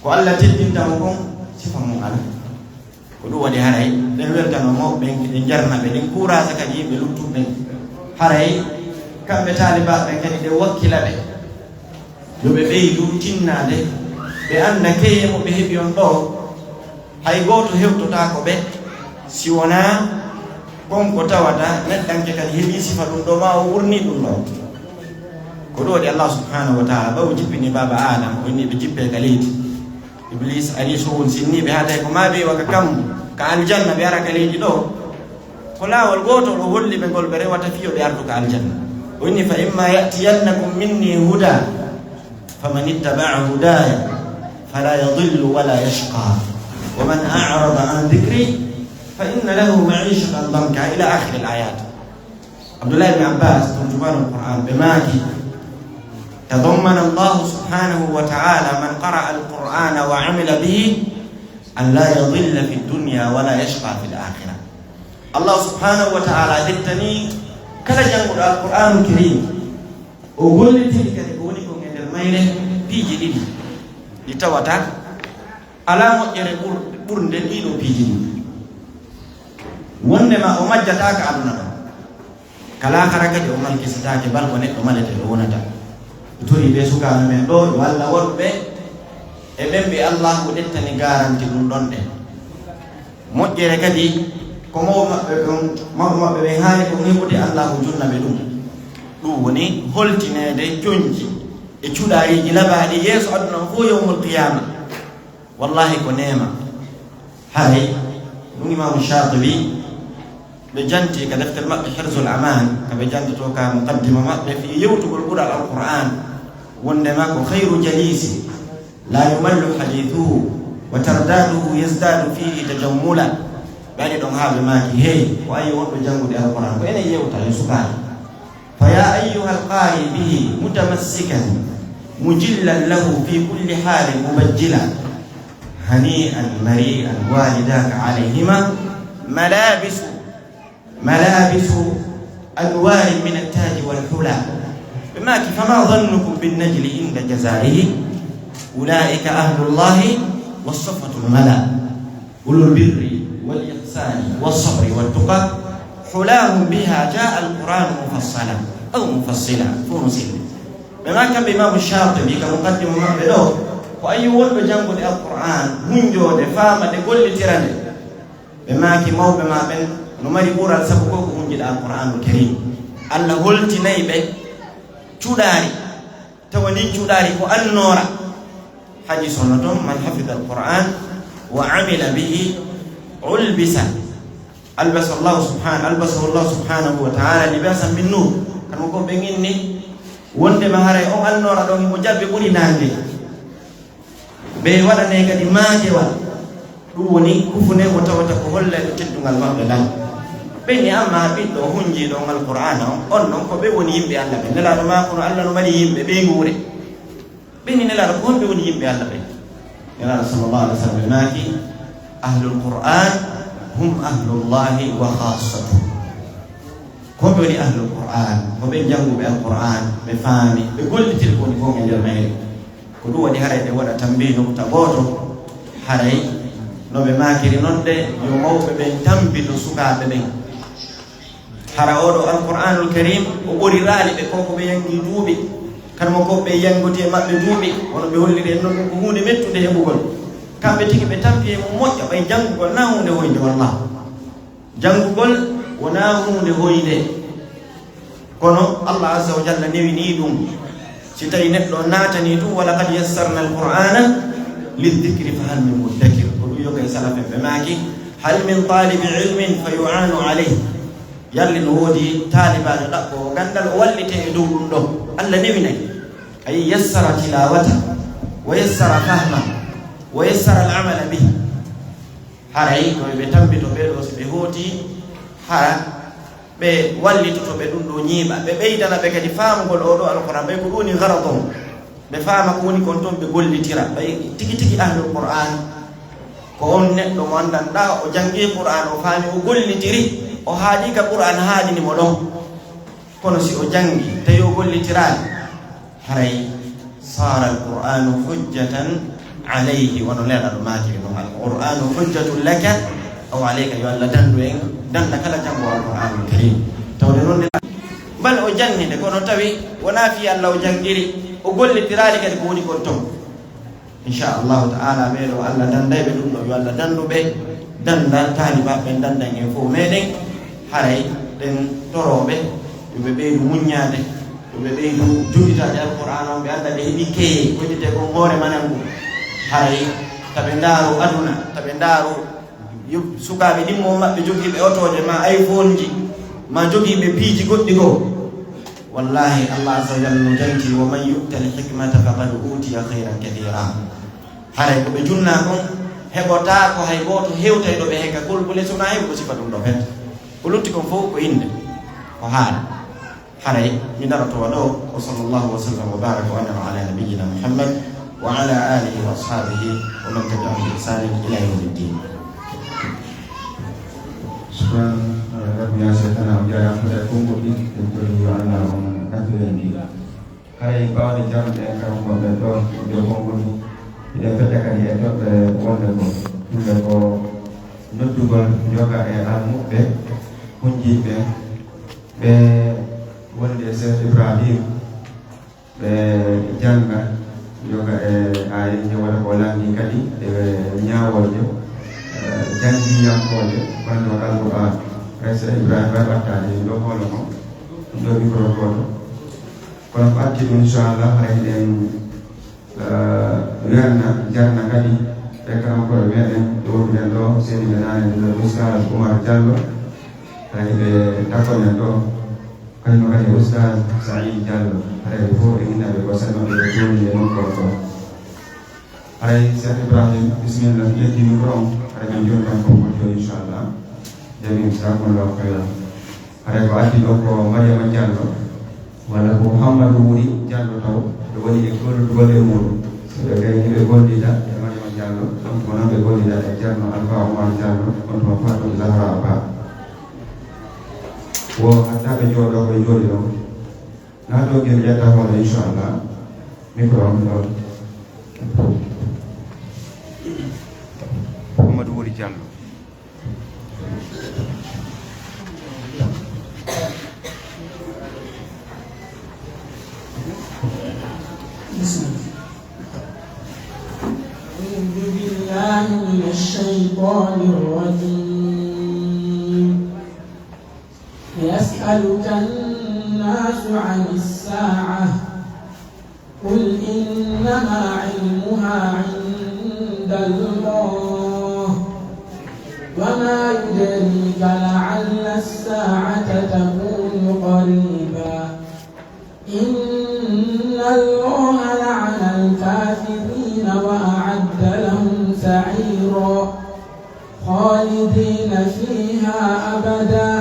ko Alla teddinta mo kon, sifa mun alaa. Ko ɗum waɗi haray ɗen weltanoo mawɓe ɓen, ɗen jarna ɓe, ɗen kuuraasa kadi yimɓe luttuɓe ɓen. Haray kamɓe taalibaaɓe ɓen kadi ɗen wakkila ɓe, yo ɓe ɓeydu tinnaade, ɓe annda keye mo ɓe heɓi on ɗoo, hay gooto hewtotaako ɓe, si wonaa kon ko tawata neɗɗanke kadi heɓii sifa ɗum ɗoo, maa o wurnii ɗum ɗoo. Ko ɗum waɗi Allah subhanahu wa ta'ala, ɓay o jippini baaba Aadama, o inni ɓe jippee ka leydi. Ibliis ari sowol sinniiɓe haa tawi ko maa ɓe iwa ka kammu, ka aljanna, ɓe ara ka leydi ɗoo. Ko laawol gootol o holli ɓe ngol ɓe rewata fii yo ɓe artu ka aljanna. O inni, "Fa imma ya'tiyannakum minni huda, faman ittaba'a hudaya, fala yadillu wala yashqa. Wa man a'rada an dhikri, fa inna lahu ma'ishatan danka," ila akhiril ayat. Abdullah ibn Abbas, turjumaanul Qur'aan, ɓe maaki, "Tadammana Allahu subhanahu wa ta'ala man qara'a al-Qur'ana wa amila bihi an la yadilla fi dunya wa la yashqa fil akhirah." Allah subhanahu wa ta'ala dettani kala jannguɗo Al-Qur'aanul Kariim, o gollitiri kadi ko woni kon e nder mayre piiji ɗiɗi, ɗi tawata alaa moƴƴere ɓur-, ɓurnde ɗii ɗoo piiji ɗiɗi. Wonndema o majjataaka aduna ɗoo. Ka laakara kadi o malkisataake, bal ko neɗɗo maletee, o wonata. O torii ɓee sukaaɓe men ɗoo, yo Alla waɗu ɓe e ɓen ɓe Allaahu ɗettani garanti ɗum ɗon ɗen. Moƴƴere kadi, ko mawɓe maɓɓe ɓen, mawɓe maɓɓe ɓen haani kon heɓude, Allaahu junna ɓe ɗum. Ɗum woni holtineede conci e cuɗaariiji labaaɗi yeeso aduna on fof yawmul qiyaama. Wallahi ko neema. Haray, ɗum Imaamu Shaatibi, ɓe janti ka deftere maɓɓe Hirzul Amaan, ka ɓe jantotoo ka muqaddima maɓɓe fii yewtugol ɓural Alqur'aan, wondema ko khayru jaliisi, laa yumallu hadiithuhu, wa tardaaduhu yazdaadu fiihi tajammula. Ɓe ari ɗon haa ɓe maaki, hey, ko ayi wonɗo janngude Alqur'aan? Ko enen yewta, yo sukaaɓe. فيا أيها القارئ به متمسكا مجلا له في كل حال مبجلا. هنيئا مريئا والداك عليهما ملابس، ملابس أنوار من التاج والحلى. Ɓe maaki, فما ظنكم بالنجل عند جزائه؟ أولئك أهل الله والصفوة الملا. أولو البر والإحسان والصبر والتقى، حلاهم بها جاء القرآن مفصلا أو مفصلا، fow no selli. Ɓe maaki kamɓe Imaamu Shaatibi ka muqaddima maɓɓe ɗoo, ko ayi wonɗo janngude Alqur'aan, hunjoode, faamade, gollitira nde? Ɓe maaki mawɓe maa ɓen no mari ɓural, sabu ko ko hunjiɗa Alqur'aanul Kariim. Alla holtinay ɓe cuɗaari. Tawa ndin cuɗaari ko annoora. Hadiis on no ton, "Man hafida al-Qur'aan wa amila bihi ulbisa." Albasa Allahu subhan-, albasahu Allahu subhanahu wa ta'ala libasan min nur. Kan ko ɓen inni wondema haray on annoora ɗon himo jalbi ɓuri naange. Ɓe waɗanee kadi maakewal. Ɗum woni kufune mo tawata ko hollay ko teddungal maɓɓe lan. Ɓen ni amma ɓiɗɗo hunjiiɗo on Alqur'aana on, on non ko ɓe woni yimɓe Alla ɓen. Nelaaɗo maa kono Alla no mari yimɓe ɓe nguure. Ɓen ni Nelaaɗo ko honɓe woni yimɓe Alla ɓen? Nelaaɗo sallallahu alaihi wa sallam maaki, "Ahlul Qur'an hum ahlullahi wa khassatuh." Ko ɓe woni ahlul Qur'an, ko ɓen jannguɓe Alqur'an, ɓe faami, ɓe gollitiri ko woni kon e nder mayre. Ko ɗum waɗi haray ɓe waɗa tambiih nokta gooto, haray no ɓe maakiri non de, yo mawɓe ɓen tambito sukaaɓe ɓen. Hara oo ɗoo Alqur'anul Karim, o ɓoriraali ɓe ko ko ɓe yangi duuɓi, kan mo ko ɓe yangoti e maɓɓe duuɓi, wono ɓe holliri en non ɗum ko huunde mettunde heɓugol. Kamɓe tigi ɓe tampi e mum moƴƴa, ɓay janngugol na huunde hoynde wallah. Janngugol wonaa huunde hoynde, kono Allah azza wa jalla newinii ɗum. Si tawii neɗɗo naatanii ɗum, "Wa laqad yassarna al-Qur'ana lidh-dhikri fahal min muddakir." Ko ɗum yo kay salafen ɓe maaki, "Hal min talibi ilmin fa yu'anu alayh." Yalli no woodi taalibaajo ɗaɓɓoowo ganndal, o wallitee e dow ɗum ɗoo. Allah newinay. Ay yassara tilawata, wa yassara fahma, wa yassara al-amala bih. Haray ko ɓe tambito ɓee ɗoo, si ɓe hooti, hara ɓe wallitoto ɓe ɗum ɗoo ñiiɓa, ɓe ɓeydana ɓe kadi faamugol oo ɗoo Alqur'aan, ɓay ko ɗum woni garadon, ɓe faama ko woni kon ton, ɓe gollitira, ɓay tigi tigi ahlul Qur'aan ko on neɗɗo mo anndanɗaa, o janngii Qur'aan, o faami, o gollitiri, o haaɗii ka Qur'aan haaɗini mo ɗon. Kono si o janngi, tawi o gollitiraali, haray saara al-Qur'aanu hujjatan alayhi, wano Nelaaɗo maakiri non, "Al-Qur'aanu hujjatun laka aw alayka," yo Allah dandu en, danda kala janngo Al-Qur'aanul Kariim. Tawde non ne, bal o janni nde, kono tawi wonaa fii Allah o janngiri, o gollitiraali kadi ko woni kon ton. Inchallahu ta'ala, ɓee ɗoo Allah danday ɓe ɗum ɗoo, yo Allah dandu ɓe, danda taalibaaɓe ɓen, dandan en fof meɗen. Haray ɗen torooɓe, yo ɓe ɓeydu muññaade, yo ɓe ɓeydu jogitaade Alqur'aana on, ɓe annda ɓe heɓi keye, ko wi'etee kon hoore manangu. Haray ta ɓe ndaaru aduna, ta ɓe ndaaru yo sukaaɓe ɗimmo maɓɓe jogiiɓe otooje, ma iPhone ji, ma jogiiɓe piiji goɗɗi goo. Wallaahi, Allah azza wa jalla no janti, "Wa man yu'tal hikmata faqad utiya khayran kathira." Haray ko ɓe junnaa kon, heɓotaako hay gooto hewtayɗo ɓe he ka golgule, so wonaa heɓuɗo sifa ɗum ɗoo fent. Ko lutti kon fof ko innde, ko haala. Haray mi daroto ɗoo, wa sallallahu wa sallam wa baraka wa an'ama ala nabiyyina Muhammad wa ala alihi wa ashabihi wa man tabi'ahum bi ihsanin ila yawmiddin. Shukran, eh, Rabbi ya Sheikhana, on jaaraama. Ko e konngol ɗin, en tolni yo Allah on nafir en ɗi. Haray ɓawde jam e karamkoɓe ɗo, nde konngol ɗin, hiɗen feƴƴa kadi e toɓɓere wonde ko, ɗum ko noddugol yoga e almuɓɓe, hunjiiɓe, ɓe wonde Cheikh Ibrahim, ɓe jannga yoga e aayeeje, walla ko lanndii kadi e ñaawooje, eh, janngiyankooje, bannde Alqur'aan. Hay Cheikh Ibrahima Ba wattaade ɗo hoolo mo, ɗo micro gooto. Kono ko addi ɗum, inchallah, haray hiɗen, eh, werna, jarna kadi e kanko e meɗen, ɗo wonduɗen ɗo, seniiɓe nane, ɗo Oustaz Oumar Diallo, haray ɓe takkoɗen ɗo. Kañum kadi Oustaz Saïd Diallo, haray ɓe fof ɓe innaaɓe ko sennooɓe ɓe jooni e nokku on ɗo. Haray Cheikh Ibrahim, bisimilla, ƴetti micro on, haray min jontan ko woni ɗo, inchallah. Jamin, jazakumullahu khairan. Haray ko addi ɗo ko Mariama Diallo, walla ko Mouhamadou Wuri Diallo taw, ɓe woni e golle, golle muɗum. So ɓe gayni ɓe gollida e Mariama Diallo, ɗum ko noon ɓe gollida e Ceerno Alpha Oumar Diallo, on tuma Fatou Zahra Ba. Wo hatta ɓe jooɗo ko e jooɗi ɗon. Na ɗo ngel ƴetta hoore, inchallah. Micro on ɗon. Mamadou Wori Diallo. أعوذ بالله من الشيطان الرجيم. يسألك الناس عن الساعة، قل إنما علمها عند الله، وما يدريك لعل الساعة تكون قريبا. إن الله لعن الكافرين وأعد لهم سعيرا. خالدين فيها أبدا.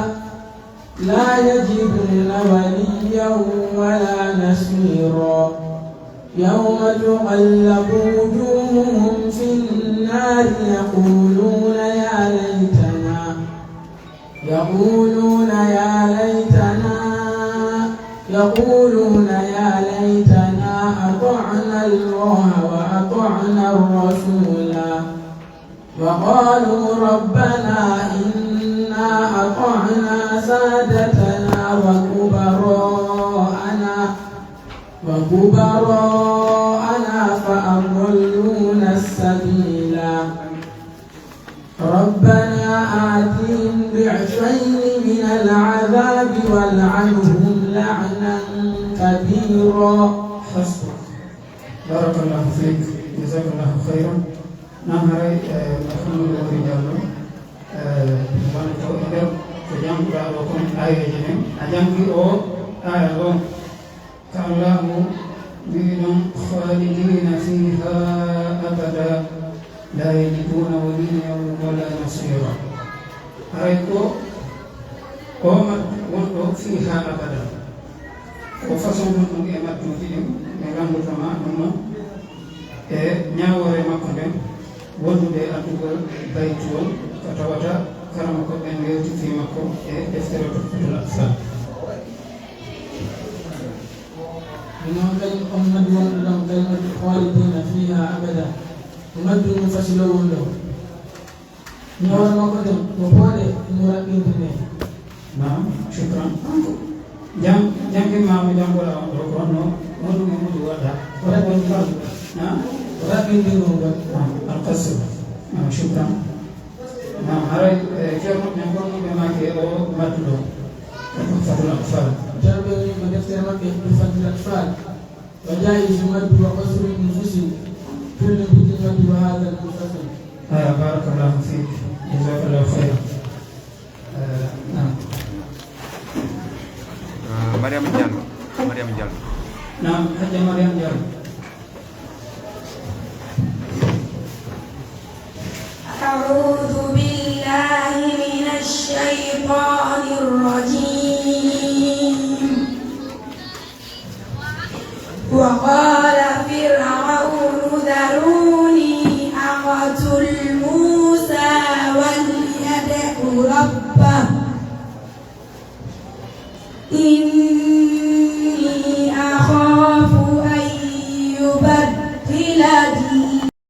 لا يجدون وليا ولا نصيرا. يوم تقلب وجوههم في النار يقولون يا ليتنا، يقولون يا ليتنا، يقولون يا ليتنا أطعنا الله وأطعنا الرسولا. وقالوا ربنا إنا أطعنا سادتنا وكبراءنا، وكبراءنا فأضلونا السبيلا. ربنا آتهم ضعفين من العذاب والعنهم لعنا كبيرا. حسبك. بارك الله فيك. جزاك الله خيرا. Naam, haray, eh, Mouhamadou Wori Diallo, eh, woni ko e nder ko jannguɗaa ɗoo kon aayeeje ɗen, a janngi oo aaya ɗoo, ka Allaahu wi'i ɗon, "خالدين فيها أبدا لا يجدون وليا ولا نصيرا." Haray ko oo maddu wonɗo fiihaa abadan. Ko façon ɗum ɗum e madduuji ɗin, mi lanndotoo ma ɗum non. E ñaawoore makko nden, wondude e addugol baytuwol ko tawata karamoko ɓen yewti fii makko e deftere Tuhfatul Atfal. Ɗum noon kadi, on maddu wonɗo ɗon, kadi maddu خالدين فيها أبدا. Ko maddu ngun fasiloo won ɗoo. Ñoornoo ko ɗen, ko hoore no raɓɓintinee. Naam, shukran. Jam-, jangin ma mo janngoɗaa on ɗoo, ko honno, honno mo mudu waɗa? Ko raɓɓintingo. Ha? Ko raɓɓintingo ngol. Naam, al-qasr. Naam, shukran. Naam, haray, eh, Ceerno men kon ɓe maaki e o madduɗo. Ko Tuhfatul Atfal. Ceerno ɓe ko deftere maɓɓe, Tuhfatul Atfal. وجائز المد وقصر المنفصل، كل بد المد وهذا المنفصل. Ah, barakallahu fik. Jazakallahu khairan. Eh, naam. Ah, Mariama Diallo. Mariama Diallo. Naam, Hajja Mariama Diallo. أعوذ بالله من الشيطان الرجيم. وقال فرعون ذروني أقتل موسى وليدع ربه.